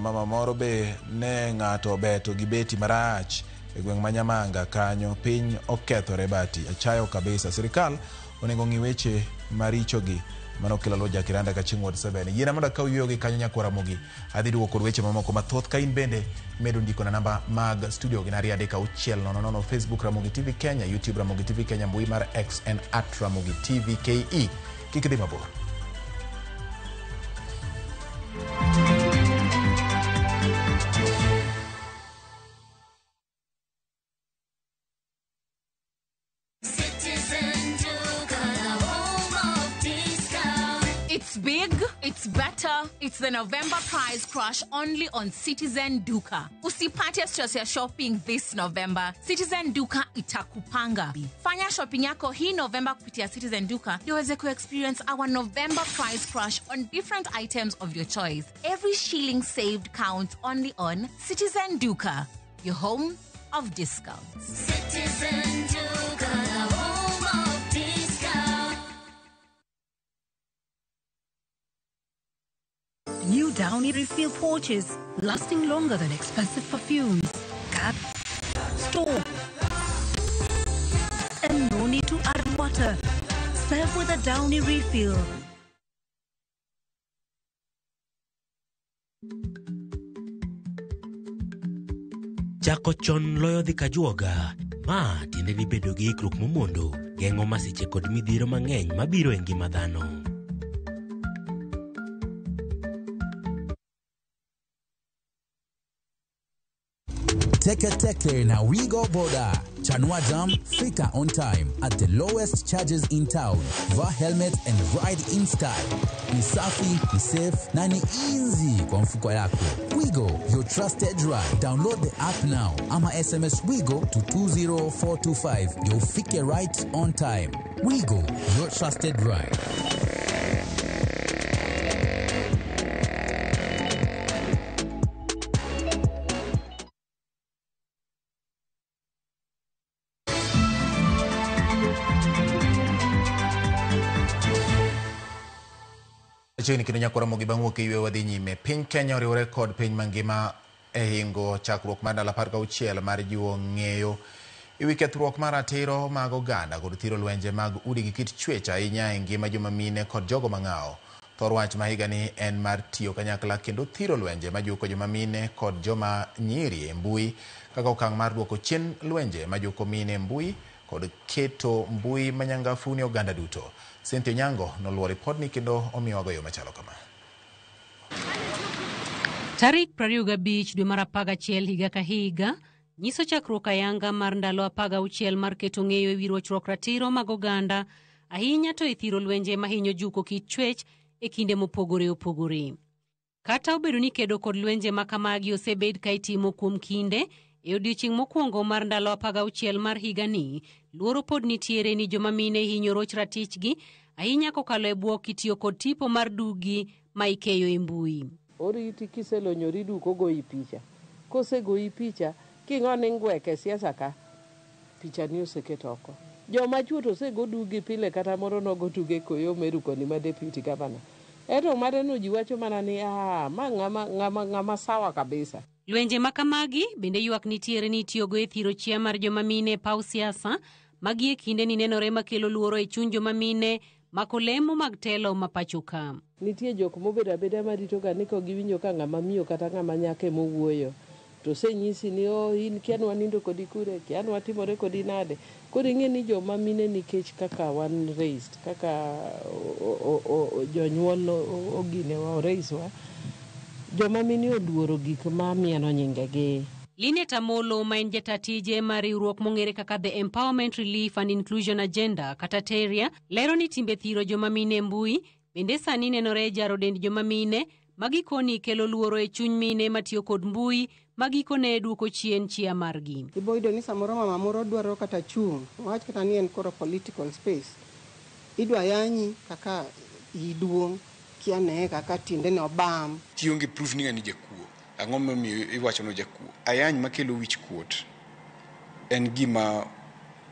mama moro be ne ng'ato obeto gi beti marach e gweng' ma Nyamanga kanyo. Piny okethore bati, achayo kabisa. Sirikal onego ng'i weche marichogi. Mano kelo Luo Jakiranda ka chieng' Ward 7. Yiena mondo akaw yueyo gi kanyo nyakwar Ramogi. Adhi duogo kod weche mamoko mathoth ka in bende medo ndiko na namba mag studio gin 2 3 6 0 0, Facebook Ramogi TV Kenya, YouTube Ramogi TV Kenya, mbui mar X en @Ramogi TV KE. Kik idhi mabor. It's big, it's better, it's the November price crash only on Citizen Duka. Usipate stress ya shopping this November. Citizen Duka itakupanga. Fanya shopping yako hii November kupitia Citizen Duka ndio uweze ku-experience our November price crash on different items of your choice. Every shilling saved counts only on Citizen Duka, your home of discounts. Citizen Duka, the home of discount. New Downy refill pouches, lasting longer than expensive perfumes. Cap, store, and no need to add water. Serve with a Downy refill. Chako chon loyo dhi kajuoga. Ma tiende ni bedo gi ikruok momondo geng'o masiche kod midhiero mang'eny mabiro e ngima dhano. Teke Teke na Wigo Boda. Chanua Jam, fika on time at the lowest charges in town. Vaa helmet and ride in style. Ni safi, ni safe na ni easy kwa mfuko yako. Wigo, your trusted ride. Download the app now ama SMS Wigo to 20425 ndio ufike right on time. Wigo, your trusted ride. Chiegni kendo nyakwar Ramogi bang' wuok e yweyo wadhi nyime. Piny Kenya oriwore kod piny mangima e hingo chakruok mar ndalo 16 mar jiwo ng'eyo ewi kethruok mar ratiro mag oganda kod thiro lwenje mag udi gi kit chwech ahinya e ngima joma mine kod jogo mang'awo. Thor wach ma higani en mar tiyo kanyakla kendo thiro lwenje majuko joma mine kod joma nyiri e mbui kaka okang' mar duoko chien lwenje majuko mine e mbui kod keto mbui manyangafu ne oganda duto. Cynthia Nyango noluwo ripodni kendo omiyowago yo machalo kama. Tarik 25 dwe mar 11 higa ka higa nyiso chakruok ayanga mar ndalo 16 mar keto ng'eyo e wi rochruok ratiro mag oganda, ahinya to e thiro lwenje mahinyo juko kit chwech e kinde mopogore opogore. Kata obedo ni kedo kod lwenje ma kamagi osebed ka itimo kuom kinde, e odiechieng' mokwongo mar ndalo 16 mar higani, luoro pod nitiere ni joma mine hinyo roch ratichgi, ahinya kokalo e bwok kitiyo kod tipo mar dugi ma ikeyo e mbui. Oriti kiselonyori duk ogoyi picha. Kosegoyi picha, king'o ni ngwek e siasa ka, Pichani oseket oko. Joma chuo to osego dugi pile kata moro nogo tuge koyo Meru koni ma deputy governor. Eto mare no ji wacho mana ni ma ng'ama sawa kabisa. Lwenje ma kamagi bende ywak nitiere ni itiyogo e thiro chia mar joma mine e paw siasa magi e kinde ni nenore makelo luoro e chuny joma mine mako lemo mag telo ma pacho ka. Nitie jok mobedo abeda marito ga ni kogiwinjo ka ng'ama miyo kata ng'ama nyako ema owuoyo to osenyisi ni in kia ni wanindo kodi kure, kia ni watimore kodi nade. Koro ing'e ni joma mine nikech kaka wan raised, kaka jonyuol oginewa oraise wa, joma mine oluoro gik ma mieno nyingegi. Linet Amolo ma en jata tije mar riwruok mong'ere kaka The Empowerment Relief and Inclusion Agenda kata TERIA lero ni timbe thiro joma mine e mbui bende sani nenore e jaro dend joma mine ma gikoni kelo luoro e chuny mine matiyo kod mbui ma gikone duoko chien chia margi. Ibo yudo ni samoro mama moro dwaro kata chung', wach kata ni en koro political space. Idwa yanyi kaka iduong', kia ne kaka tiende ne obam. Kionge proof ni ng'ani jakuo. Ang'o momiyo iwacho ni jakuo? Ayany makelo wich kuot en gima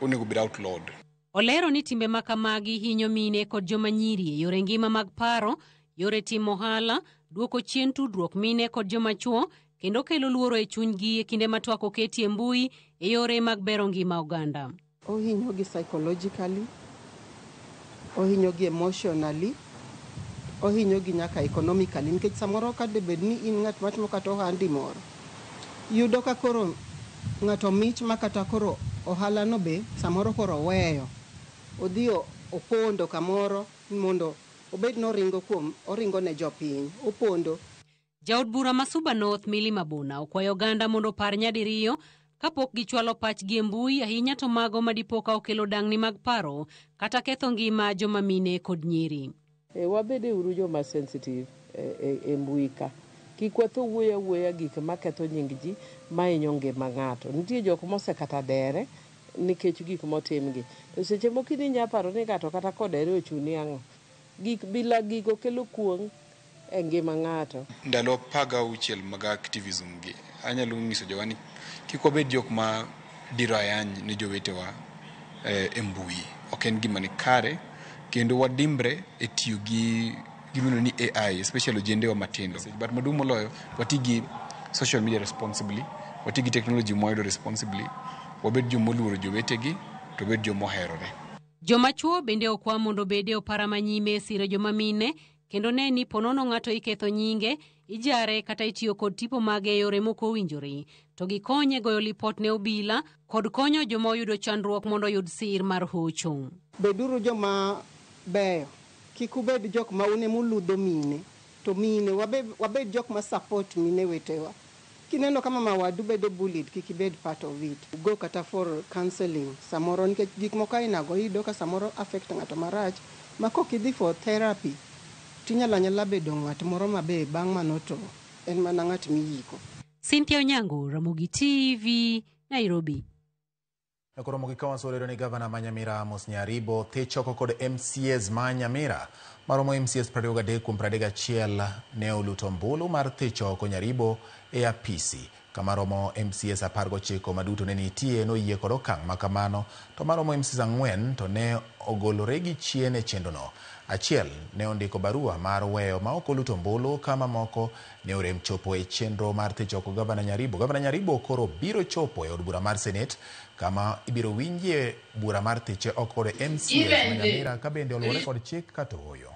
onego bed outlawed. Olero ni timbe ma kamagi hinyo mine kod joma nyiri e yore ngima mag paro, yore timo ohala, duoko chien tudruok mine kod joma chuo, kendo kelo luoro e chunygi e kinde ma twak oketi e mbui e yore mag bero ngima oganda. Ohinyogi psychologically, ohinyogi emotionally, ohinyogi nyaka economically, nikech samoro ka debed ni in ng'at matimo kata ohandi moro, yudo ka koro ng'ato mich ma kata koro ohala no be samoro koro oweyo, odhi opondo kamoro mondo obed noringo kuom oringo ne jopiny, opondo. Jaod bura ma Suba North Millie Mabuna okwayo oganda mondo opar nyadiriyo kapok gichwalo pachgi e mbui ahinya to mago madipo ka okelo dang'ni mag paro kata ketho ngima joma mine kod nyiri. Wabede uru joma sensitive e mbui ka. Kik watho wuoyo awuoya gik maketho nying ji mahinyo ngima ng'ato. Nitie jok mosekata dere nikech gik motimgi. To seche moko inya paro ni ng'ato kata kodere ochuni ang'o. Gik bila gigo kelo kuong' e ngima ng'ato. Ndalo 16 mag activism gi, anyalo nyiso jowa ni kik wabed jok ma diro ayany ne jowetewa e mbui. Ok en gima ni kare, kendo wadimbre e tiyo gi gimiluongo ni AI, especially ojendewa matindo. But maduong' moloyo, wati gi social media responsibly, wati gi technology mwayudo responsibly, wabed jomoluoro jowetegi, to wabed jomoherore. Joma chuo bende okwa mondo obed e opara manyime e siro joma mine kendo ne ni ponono ng'ato iketho nyinge, ijare kata itiyo kod tipo mage e yore mok owinjore, to gikonye goyo lipot ne obila kod konyo joma oyudo chandruok mondo oyud sir mar hocho. Beduru joma beyo, kik ubed jok ma une muludho mine, to mine wabed jok ma support mine wetewa. Kineno ka mama wadu bedo bullied, kik ibed part of it. Go kata for counseling samoro, nikech gik moko ainago iyudo ka samoro affect ng'ato marach, ma kok idhi for therapy, tinyalo anyala bedo ng'at moro mabe bang' mano to en mana ng'at miyiko. Cynthia Onyango, Ramogi TV, Nairobi. Koro ka wasolero ni gavana ma Nyamira Amos Nyaribo thi choko kod MCAs ma Nyamira maromo MCAs 23 kuom 31 ne oluto ombulu mar thi choko Nyaribo e apisi kama romo MCAs 19 maduto ne nitie noyie kod okang' makamano to maromo MCAs 4 to ne ogolore gi chien e chenrono. Achiel ne ondiko barua mar weyo ma ok oluto ombulu kama moko ne orem chopo e chenro mar thi choko gavana Nyaribo. Gavana Nyaribo koro biro chopo e od bura mar Senate kama ibiro winjie bura mar thiche oko kod MCAs ma Nyamira ka bende oluwore kod chik kata ooyo.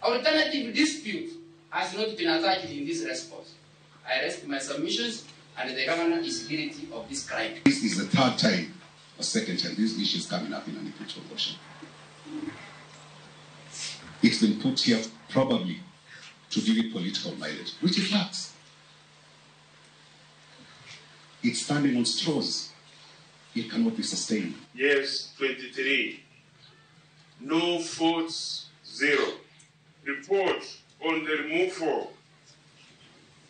Alternative dispute has not been attached in this response. I rest my submissions and the governor is guilty of this crime. This is the third time or second time this issue is coming up in an impeachment motion. It's been put here probably to give it political mileage, which it lacks. It's standing on straws. It cannot be sustained. Yes, 23. No votes, 0. Report on the removal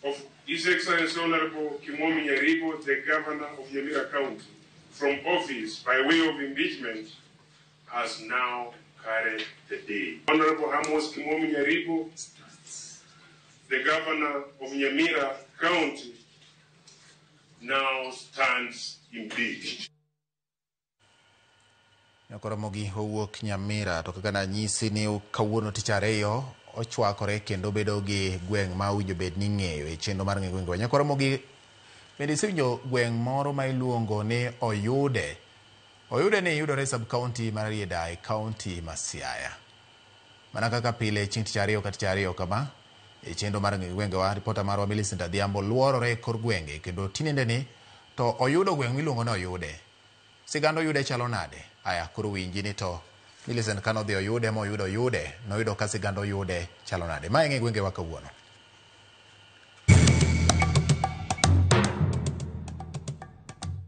of His Excellency Honorable Kimomi Nyaribo, the Governor of Nyamira County, from office by way of impeachment has now carried the day. Honorable Amos Kimomi Nyaribo, the Governor of Nyamira County, now stands impeached. Nyakoromogi owuok Nyamira to kaka nanyisi ni kawuono tich ariyo ochwakore kendo bedo gi gweng' ma owinjo bed ni ing'eyo e chenro mar ng'e gwengewa. Nyakoromogi bende isewinjo gweng' moro ma iluongo ni Oyude. Oyude ni yudore e sub county mar Rarieda e county ma Siaya. Mana kaka pile chieng' tich ariyo ka tich ariyo kama e chenro mar ng'e gwengewa, ripota marwa Millicent Adhiambo luorore e kor gwenge kendo tinende ni to oyudo gweng' miluongo ni Oyude. Sigand Oyude chalo nade? Aya, koro winji ni to Millicent kanodhi Oyude moyudo Oyude, noyudo ka sigand Oyude chalo nade. Mae ng'e gwengewa kawuono.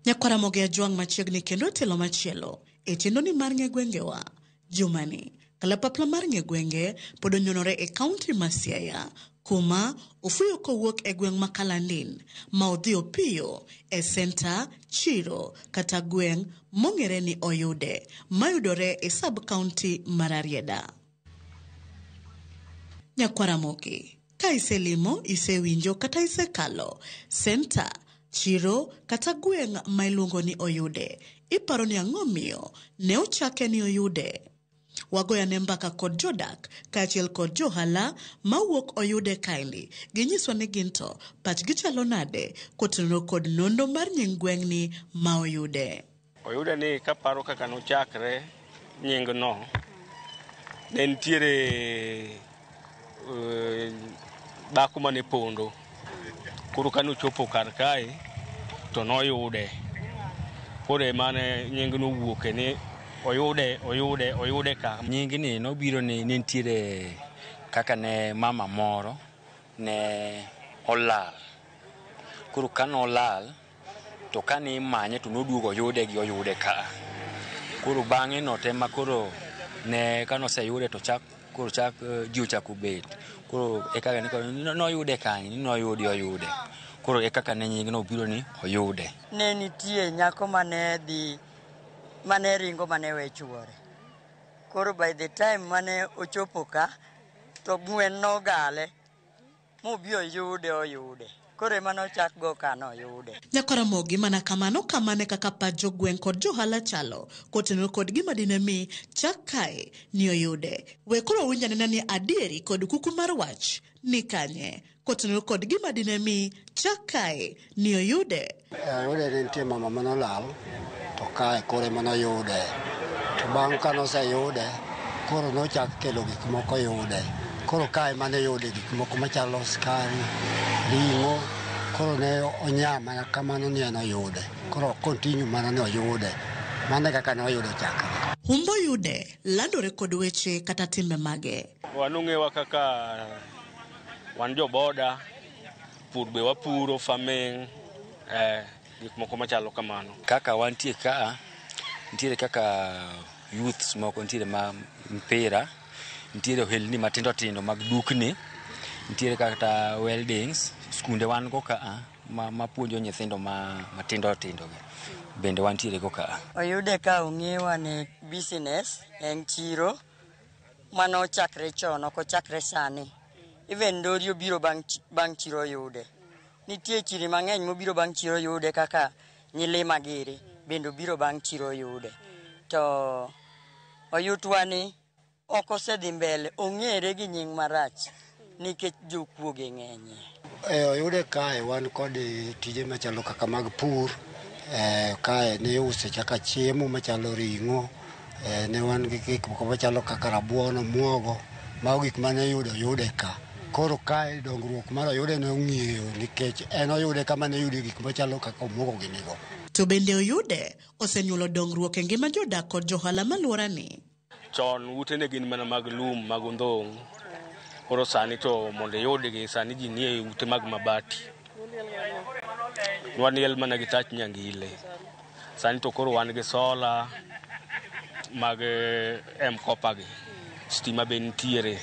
Nyakwaramogi Ajwang' machiegni kendo telo machielo e chenro ni mar ng'e gwengewa. Jumani, kalapapla mar ng'e gwenge pod onyonore e kaunti ma Siaya kuma ofuyo kowuok e gweng' ma Kalandin ma odhi opiyo e senta, chiro kata gweng' mong'ere ni Oyude mayudore e sub county mar Rarieda. Nyakwaramogi, ka iselimo, isewinjo kata isekalo senta, chiro kata gweng' ma iluongo ni Oyude, iparo ni ang'o miyo ne ochake ni Oyude? Wagoyane mbaka kod jodak kaachiel kod johala mawuok Oyude kaendi. Ginyiswa ni gin to pachgi chalo nade kotenore kod nonro mar nying gweng'ni ma Oyude. Oyude ni kaparo kaka nochakre nying no, ne nitiere dhako mane pondo. Koro kane ochopo kar kae to noyude. Koro emane nying nowuoke ni Oyude, Oyude, Oyude ka. Nying ni nobiro ni nitiere kaka ne mama moro ne olal. Koro kane olal to kane imanye to noduogo oyude gi Oyude ka. Koro bang'e no tema koro ne kanoseyude to chak koro chak ji ochako bet. Koro e kaka ne noyude kanye ni noyudi Oyude. Koro e kaka ne nying no obiro ni Oyude. Ne nitie nyako mane dhi mane ringo mane we chuore. Koro by the time mane ochopo ka to gwen nogale mobi oyude Oyude. Koro ema nochak go ka noyude. Nyakwaramogi mana kamano kamane kaka pach jogweng' kod johala chalo kotenore kod gima dine mi chak kae ni Oyude. We koro winj anena ni adieri kod kuku mar wach ni kanye kotenore kod gima dine mi chak kae ni Oyude. Oyude ne nitie mama manolal to kae koro ema noyude. To bang' kanoseyude koro nochak kelo gik moko yude. Koro kae ema ne yude gik moko machalo skari, ring'o, koro ne onya mana kamano ni en oyude. Koro continue mana ni oyude. Mano e kaka ne oyudo chakre. Humb Oyude landore kod weche kata timbe mage. Wan ong'ewa kaka wan joboda, pur be wapuro, farming, gik moko machalo kamano. Kaka wantie ka, nitiere kaka youths moko nitiere ma mpira, nitiere ohelni matindo tindo mag dukni, nitiere kata weldings, skunde wan go ka ma puonjo nyithindo ma matindo tindo gi. Bende wantiere go ka. Oyude ka ong'ewa ni business en chiro manochakre chon ok ochakre sani. Even Ndori obiro bang' chiro Oyude. Nitie chiri mang'eny mobiro bang' chiro Oyude kaka Nyilima giri bende obiro bang' chiro Oyude. To Oyutwa ni ok osedhi mbele, ong'ere gi nying marach nikech jokuoge ng'enyie. E Oyude kae wan kod tije machalo kaka mag pur, kae ne iuse kaka chiemo machalo ring'o, ne wan gi gik moko machalo kaka rabuon, omuogo, mago gik mane iyudo Oyude ka. Koro kae dongruok mar Oyude ne ong'iyo nikech en Oyude kama ne iyude gik machalo kaka omuogo ginigo. To bende Oyude osenyuolo dongruok e ngima jodak kod johala maluorani. Chon ute ne gin mana mag lum mag ondhong'. Koro sani to mondo iyudgi sani ji nie ute mag mabati. Nwaniel mana gi tach nyangile. Sani to koro wan gi sola mag M-Kopa gi. Stima be nitiere.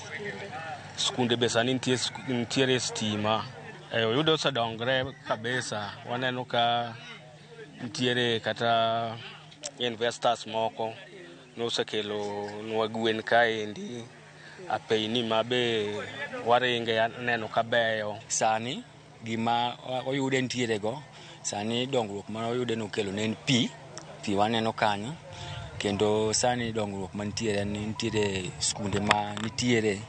Skunde be sani nitiere stima. Oyude osedongre kabisa. Waneno ka nitiere kata investors moko nosekelo nwa gwen kaendi, apeyni ma be waringe aneno ka beyo. Sani gima Oyude nitiere go, sani dongruok ma Oyude nokelo ne en pi, pi waneno kanyo. Kendo sani dongruok mantiere en ni nitiere skunde ma nitiere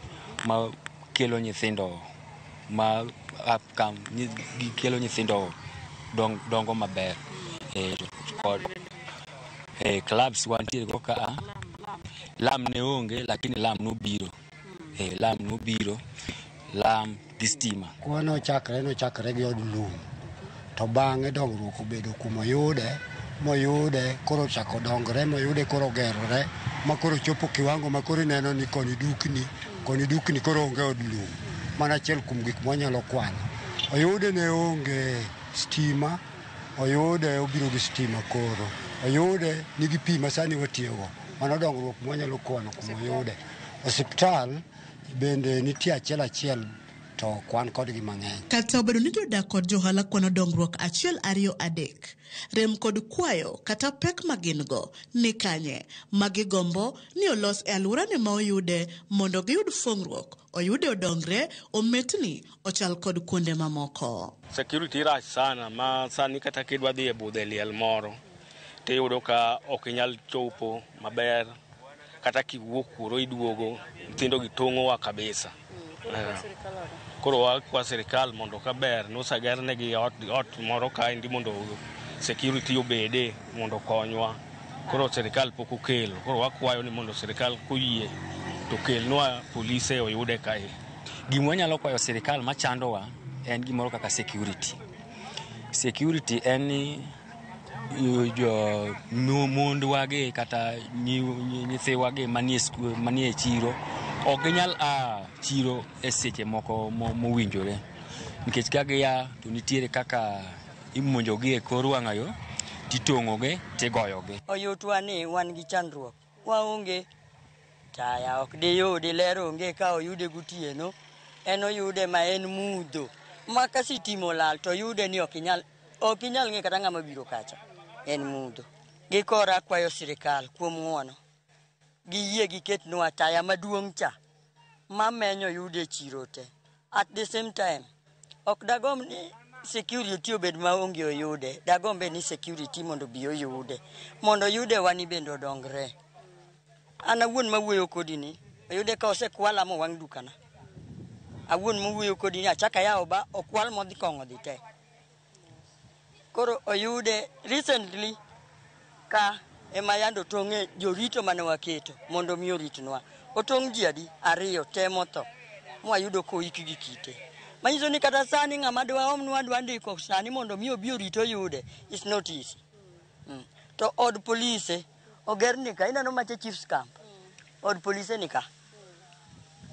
ma kelo nyithindo ma upcome, gikelo nyithindo dongo maber. Kod clubs wantiere go ka lam ne onge, lakini lam nobiro. Lam nobiro, lam gi stima. Kuwa nochakre gi od lum, to bang'e dongruok obedo kumoyude, moyude koro ochako dongre, moyude koro gerore, ma koro chopo kiwango ma koro ineno ni koni dukni koro onge od lum. Mano achiel kuom gik mwanyalo kwano. Oyude ne onge stima, oyude obiro gi stima koro. Oyude nigi pi ma sani watiyogo. Mano dongruok mwanyalo kwano kuom oyude. Osiptal bende nitie achiel achiel to kwan kodgi mang'eny. Kata obedo ni jodak kod johala kwano dongruok 1, 2, 3, rem kod kwayo kata pek ma gin go ni kanye ma gigombo ni olos e alworani ma oyude mondo giyud fong'ruok, oyude odongre, ometni ochal kod kuonde mamoko. Security rach sana ma sani kata kidwa dhi e budho e liel moro tiyudo ka ok inyal chopo maber, kata kiwuok kuro iduogo nyithindo gi tong'owa kabisa. Koro wakwa sirikal mondo kaber nosagernegi ot moro kaendi mondo security obede mondo okonywa. Koro sirikal pok okelo, koro wakwayo ni mondo sirikal koyie to kelnwa polise oyude kae. Gima wanyalo kwayo sirikal machandowa en gimoro kaka security. Security en ni jo mondwagi kata nyithiwagi manie chiro ok ginyal a chiro e seche moko mowinjore, nikech ka gia to nitiere kaka imonjogi e kor wang'ayo titong'ogi tigoyogi. Oyutwa ni wan gi chandruok, waonge taya, ok diyudi, ler onge ka oyude gotieno, en oyude ma en mudho ma ka sitima olal to oyude ni ok inyal ng'e kata ng'ama biro kacha, en mudho. Gikora akwayo sirikal kuom ng'uono, giyie giketnwa taya maduong' cha mamenyo yude e chiro te. At the same time, ok dagomb ni security obed maonge oyude, dagombe ni security mondo obi oyude, mondo oyude wani bende odongre. An awuon mawuoyo kodi ni, oyude ka osekwala mowang' dukana. Awuon mawuoyo kodi ni achaka yawo ba okwal modhi kong'o dhi te. Koro oyude recently ka ema yando otong'e jorito mane waketo mondo mi oritnwa. Otong' ji adi? 2 te motho mwayudo koik gi kite. Manyiso ni kata sani ng'ama dwa omnwa dwa ndiko sani mondo mi obi orit oyude, it's not easy. To od polise oger ni ka, ineno macha chief's camp. Od polise ni ka.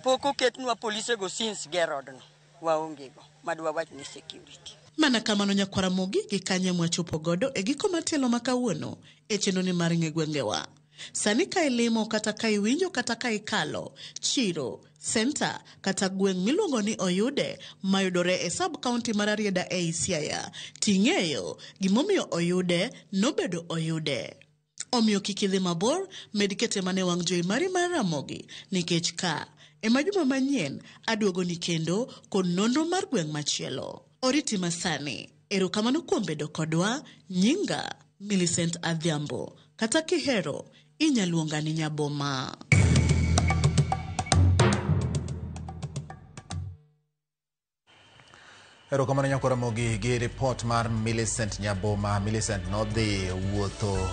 Pok oketnwa polise go since ger odno, waonge go. Madwa wach ni security. Mana kamano nyakwara Ramogi gi kanye mwachopo godo e giko matielo ma kawuono e chenro ni mar ng'e gwengewa. Sani ka ilimo kata ka iwinjo kata ka ikalo chiro, senta kata gweng' miluongo ni Oyude mayudore e sub county mar Rarieda ei Siaya, ting'eyo gimomiyo Oyude nobedo Oyude. Omiyo kik idhi mabor, med kete mane wang' jowi mari mar Ramogi, nikech ka ema juma manyien aduogoni kendo kod nonro mar gweng' machielo. Oriti masani, erokamano kuom bedo kodwa. Nyinga Millicent Adhiambo, kata kihero inyaluonga ni Nyaboma. Erokamano nyakwara Ramogi gi report mar Millicent Nyaboma. Millicent nodhi wuotho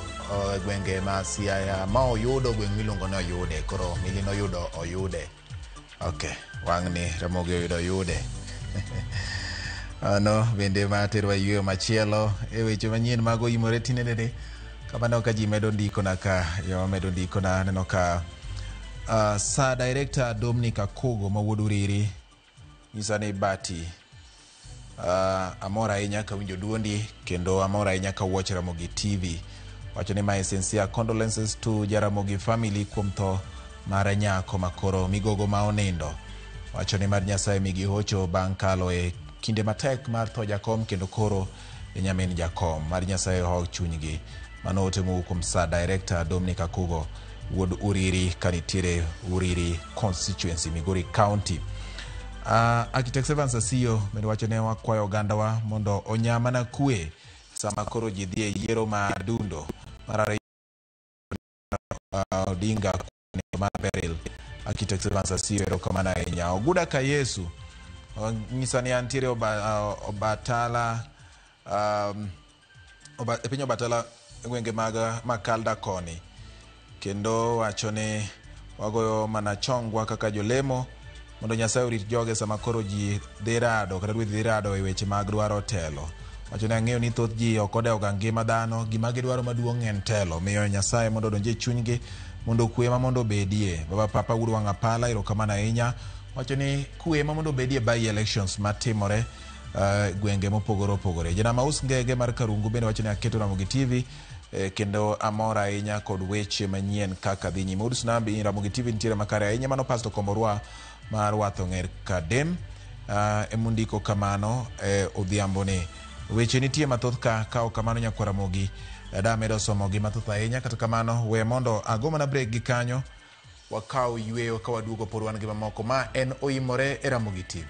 e gwenge ma Siaya ma oyudo gweng' miluongo ni Oyude. Koro Mili noyudo Oyude. Okay, wang'ni Ramogi oyudo Oyude. Ano bende materwa yweyo machielo e weche manyien mag oimore tinendene. Kamano ka ji medo ndikona ka, joma medo ndikona aneno ka Sir Director Dominic Akogo ma wuod Uriri nyisa ni Bati, amor ahinya kawinjo duondi kendo amor ahinya ka watch Ramogi TV. Wacho ni my sincere condolences to Jaramogi family kuom tho mar nyako makoro migogo ma onindo. Wacho ni mar Nyasaye migi hocho bang' kalo e kinde matek mar tho jakom kendo koro e nyamin jakom. Mar Nyasaye hog chunygi. Mano ote mowuok kuom Sir Director Dominic Akogo wuod Uriri kanitiere Uriri constituency Migori County. Architect Evans Asiyo bende wacho ne wakwayo ogandawa mondo onya mana kwe sama koro ji dhi e yiero ma dundo mar 2. Odinga mar Beryl Architect Evans Asiyo, erokamano ahinya. Oguda ka Yesu nyisa ni antiere Obatala e piny Obatala e gwenge mag Makalda koni, kendo wacho ni wagoyo mana chongwa kaka jolemo mondo Nyasaye orit joge sama koro ji dhi rado kata ruedhi dhi rado e weche mag dwaro telo. Wacho ni ang'eyo ni thoth ji ok odewo ga ngima dhano, gima gidwaro maduong' en telo. Miyo Nyasaye mondo odonj e chunygi mondo kwe ma mondo obedie. Baba Papa Wuod Wang' Apala, erokamano ahinya. Wacho ni kwe ma mondo obedie by elections matimore gwenge mopogore opogore. Janama us ngege mar Karungu bende wacho ni aketo Ramogi TV kendo amor ahinya kod weche manyien kaka dhi nyime. Udus Nambi, Ramogi TV nitiere makare ahinya. Mano Pastor Komborwa mar Wath Ong'er Kadem emondiko kamano odhiambo ni. Weche nitie mathoth ka ok kamano nyakwar Ramogi damedo somogi mathoth ahinya. Kata kamano we mondo ago mana break gi kanyo, wakaw yweyo ka waduogo pod wan gi mamoko. Ma en Oimore e Ramogi TV.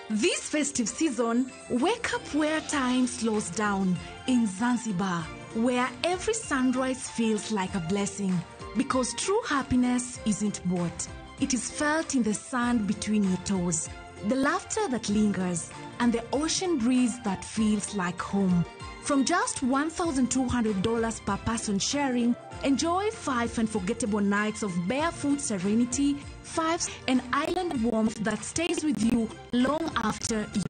This festive season, wake up where time slows down in Zanzibar, where every sunrise feels like a blessing. Because true happiness isn't bought. It is felt in the sand between your toes, the laughter that lingers, and the ocean breeze that feels like home. From just $1,200 per person sharing, enjoy 5 unforgettable nights of barefoot serenity, 5 and island warmth that stays with you long after you.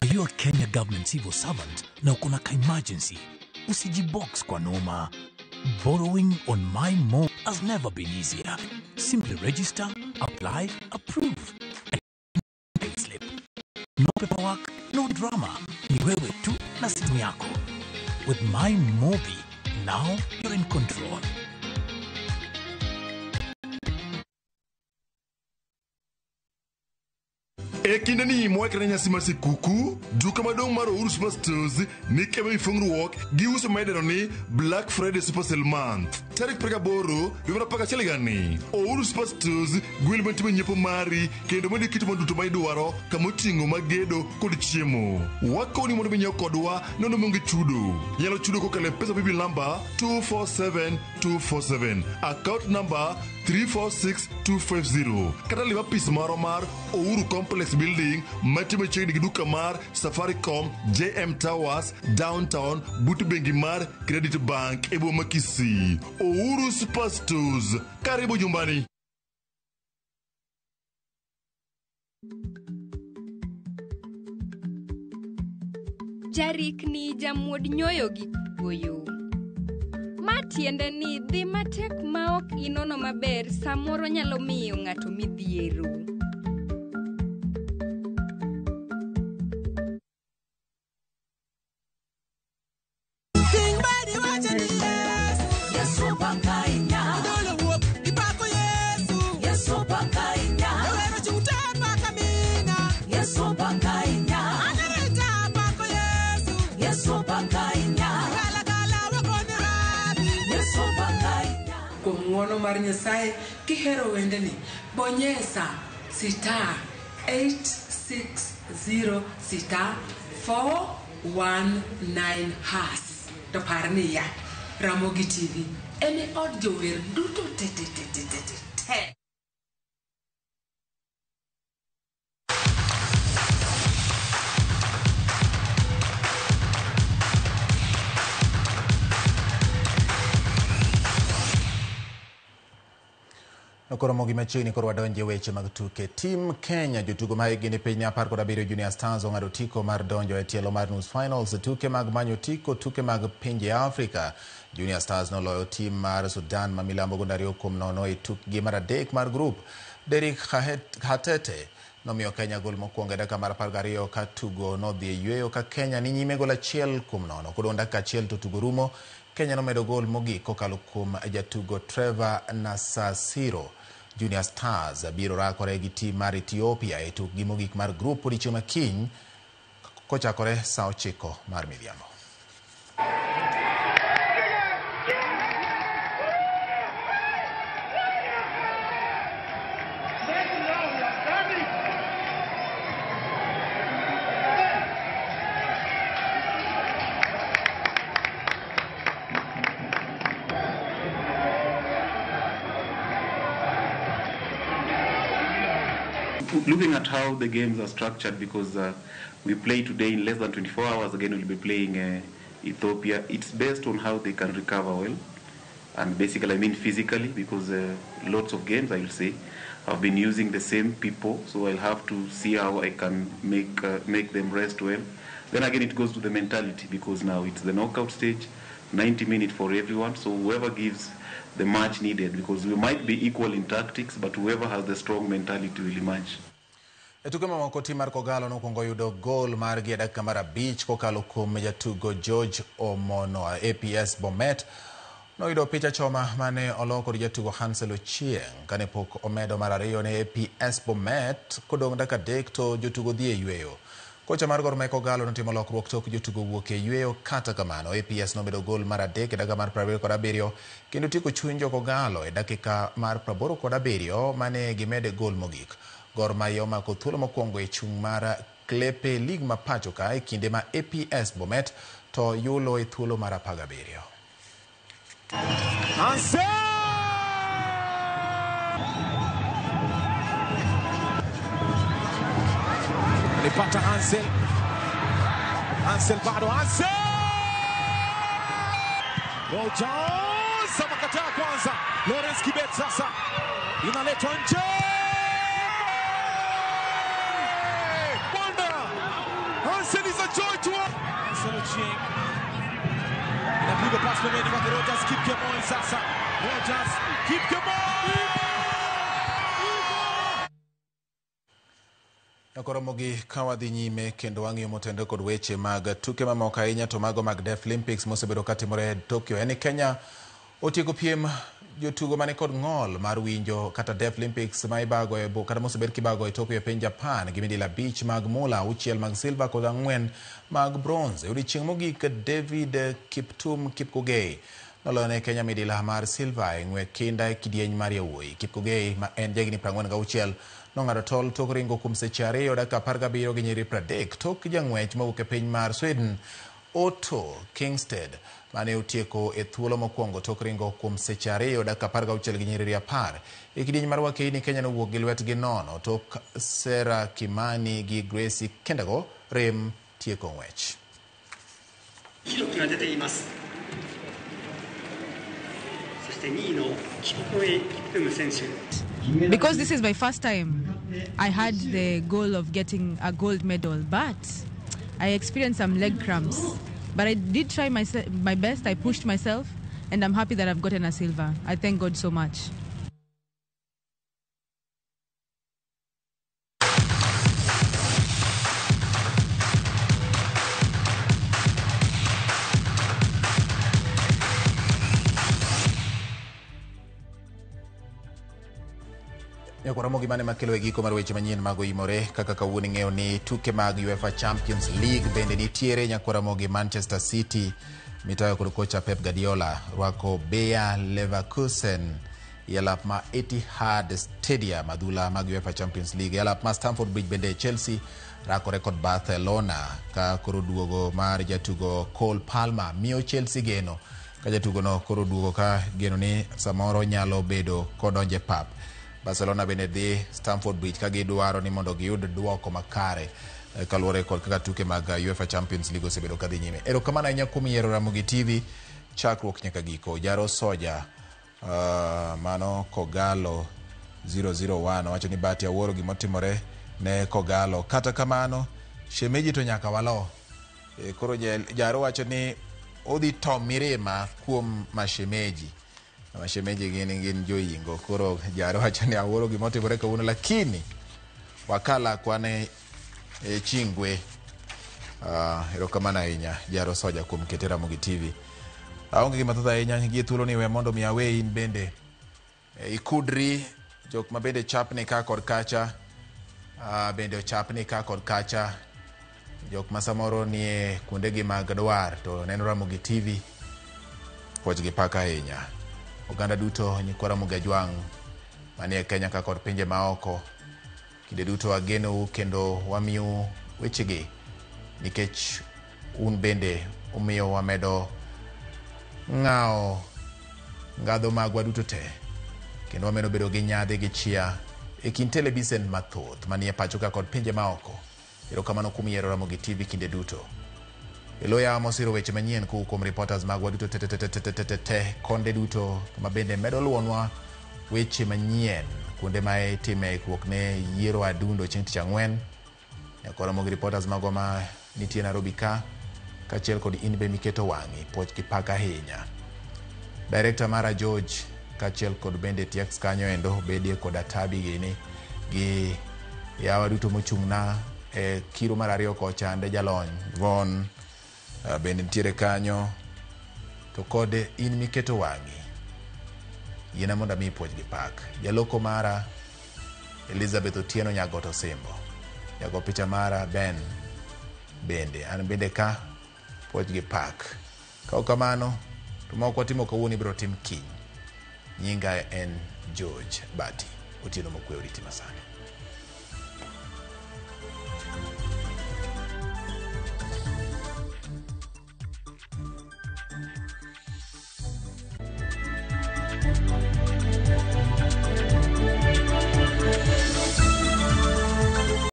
Are you a Kenya government civil servant na uko na ka emergency? Usijibox kwa noma. Borrowing on My Mo has never been easier. Simply register, apply, approve, and payslip. No paperwork, no drama. Ni wewe tu na simu yako. With My Mobi, now you're in control. E kinde ni mwekre nyasi mar sikuku, duka maduong' mar Uhuru Super Stores ni kebe mifungruok gi uso maidendo ni Black Friday Super Sale Month. Tarik 28 dwe mar 11 higani, Uhuru Super Stores gwel matimo nyiepo mari kendo mondo iket mwandu duto ma idwaro kamoting'o mag gedo kod chiemo. Wakoni mondo minyiew kodwa nono maonge chudo. Inyalo chudo kokalo e pesa paybill number 247247, account number 346250, kata lim apis marwa mar Uhuru Complex Building mantie machiegni gi duka mar Safaricom JM Towers Downtown but bengi mar Credit Bank e boma Kisii. Uhuru Super Stores, karibu nyumbani. Jarikni jamuod nyoyo gi kuoyo. Ma tiende ni dhi matek ma ok inono maber samoro nyalo miyo ng'ato midhiero. Kuom ng'uono mar Nyasaye kihero wendeni, bonyesa star 860 star 419 hash. To par niya, Ramogi TV en e od jower duto te te te te te te. Koro mogi machiegni koro wadonje weche mag tuke. Team Kenya jotugo ma hikgi ni piny 17 Junior Stars ong'ado otiko mar donjo e tielo mar nus finals e tuke mag manyo otiko tuke mag pinje Afrika. Junior Stars noloyo tim mar Sudan ma milambo gonde 2-0 e tukgi mar 3 mar grup. Derrick Hatete nomiyo Kenya gol mokwongo e dakika mar 12 ka tugo nodhi e yweyo ka Kenya ni nyime gol 1-0. Kodong' dakika 1 to tugo rumo, Kenya nomedo gol mogik kokalo kuom jatugo Trevor Nasasiro. Junior Stars biro rakore gi tim mar Ethiopia e tukgi mogik mar grup odiechieng' ma kiny kochakore saa 9 mar midhiambo. Looking at how the games are structured, because we play today in less than 24 hours, again we'll be playing Ethiopia. It's based on how they can recover well. And basically, I mean physically, because lots of games, I will say, I've been using the same people, so I'll have to see how I can make them rest well. Then again, it goes to the mentality, because now it's the knockout stage, 90 minutes for everyone, so whoever gives the match needed, because we might be equal in tactics, but whoever has the strong mentality will emerge. E tuke mamoko, tim mar Kogalo nokwongo yudo gol margi e dakika mar 5 kokalo kuom jatugo George Omono. APS Bomet noyudo picha choma mane olo kod jatugo Hansel Ochieng kane pok omedo mar 2 ne APS Bomet kodong' dakika 3 to jotugo dhi e yweyo. Kocha mar Gor Mahia Kogalo notimo lokruok tok jotugo wuok e yweyo. Kata kamano, APS nomedo gol mar 3 e dakika mar 27 kendo tieko chuny jo Kogalo e dakika mar 87 mane gimede gol mogik. Gor Mahia omako thuolo mokwongo e chung' mar Klepe League ma pacho ka e kinde ma APS Bomet to yulo e thuolo mar 17. Ansel! Alipata Ansel. Ansel bado Ansel! Rogers amekataa kwanza. Lawrence Kibet sasa inaletwa nje. Wonder! Ansel is a joy to us. Ansel Ochieng. Inapiga pasi pembeni kwa Rogers Kipkemoi sasa. Rogers Kipkemoi! Nakoromogi kawadhi nyime kendo wang'iyo motende kod weche mag tuke mamoko ahinya to mago mag Deaflympics mosebedo katimore Tokyo. En Kenya otieko piem jotugo mane kod ng'ol mar winjo kata Deaflympics ma ibago e kata mosebed kibago e Tokyo e piny Japan gi midila 5 mag mula, 6 mag silver kod 4 mag bronze. E odiechieng' mogik David Kiptum Kipkogei noloyo ne Kenya midila mar silver e ng'we kinda e kidieny mar yawuoyi. Kipkogei ma en jahigni 46 nong'ado tol tok ringo kuom seche 2 dakika 17 gi nyiri 30 tok jang'wech mowuok e piny mar Sweden Otto Kingsted mane otieko e thuolo mokwongo tok ringo kuom seche 2 dakika 16 gi nyiriri 10. E kidieny mar wakeini Kenya nowuok gi lwetgi nono tok Sarah Kimani gi Gracie Kendago rem tieko ng'wech. 記録が出ています。そして2位のキプトム選手。 Because this is my first time, I had the goal of getting a gold medal, but I experienced some leg cramps. But I did try my best. I pushed myself, and I'm happy that I've gotten a silver. I thank God so much. Nyakwaramogi mane makelo e giko mar weche manyien mag oimore kaka kawuono ing'eyo ni tuke mag UEFA Champions League bende nitiere. Nyakwaramogi Manchester City mitayo kod kocha Pep Guardiola rwako Bayer Leverkusen e alap ma Etihad Stadium adhula mag UEFA Champions League. E alap ma Stamford Bridge bende Chelsea rakore kod Barcelona ka koro duogo mar jatugo Cole Palmer miyo Chelsea geno ka jatugo no koro duogo ka geno ni samoro nyalo bedo kodonje pap. Barcelona bende dhi Stamford Bridge ka gidwaro ni mondo giyud duoko makare kaluwore kod kaka tuke mag UEFA Champions League osebedo kadhi nyime. Erokamano ahinya kuom yiero Ramogi TV chakruok nyaka giko. Jaro Soja mano Kogalo 001 owacho ni Bahati awuoro gimotimore ne Kogalo. Kata kamano shemeji to nyaka walo. Koro Jaro wacho ni odhi to mirima kuom mashemeji. Mashemeji gin joyingo. Koro Jaro wacho ni awuoro gimotimore kawuono, lakini wakala kwane chingwe. Erokamano ahinya Jaro Soja kuom kete Ramogi TV. Aonge gima thoth ahinya gi thuolo ni we mondo mi awe in bende ikudri jok ma bende chapni ka kod kacha, bende ochapni ka kod kacha, jok ma samoro nie kuondegi mag dwar to neno Ramogi TV puoch gi pak ahinya. Oganda duto nyikwa Ramogi Ajwang' manie Kenya ka kod pinje maoko, kinde duto agenou kendo wamiu wechegi nikech un bende umiyo wamedo ng'awo ngadho magwa duto te kendo wamedo bedo gi nyadhi gi chia E kind telebisen mathoth manie pacho ka kod pinje maoko. Erokamano kuom yiero Ramogi TV kinde duto. E lo yawa mosiro weche manyien kowuok kuom reporters magwa duto te te te te te te te te konde duto ma bende medo luwonwa weche manyien kuonde ma itime ikruok ne yiero adundo chieng' tich ang'wen. Nyaka Ramogi reporters magwa ma nitie Nairobi ka kaachiel kod in be miketo wang'i puoch gi pak ahinya. Director mara George kaachiel kod bende TX kanyo endo bedie koda Tabi gini gi yawa duto mochung'na e kiro mar ariyo kocha ande jalony Von bende nitiere kanyo to kod in miketo wang'i yiena mondo amiyi puoch gi pak. Jaloko mara Elizabeth Otieno Nyagoto Simbo. Jago picha mara Ben bende an bende ka puoch gi pak. Ka ok kamano to ma ok watimo kawuono ibiro tim kiny. Nyinga en George Bati. Otieno mokwe oriti masani.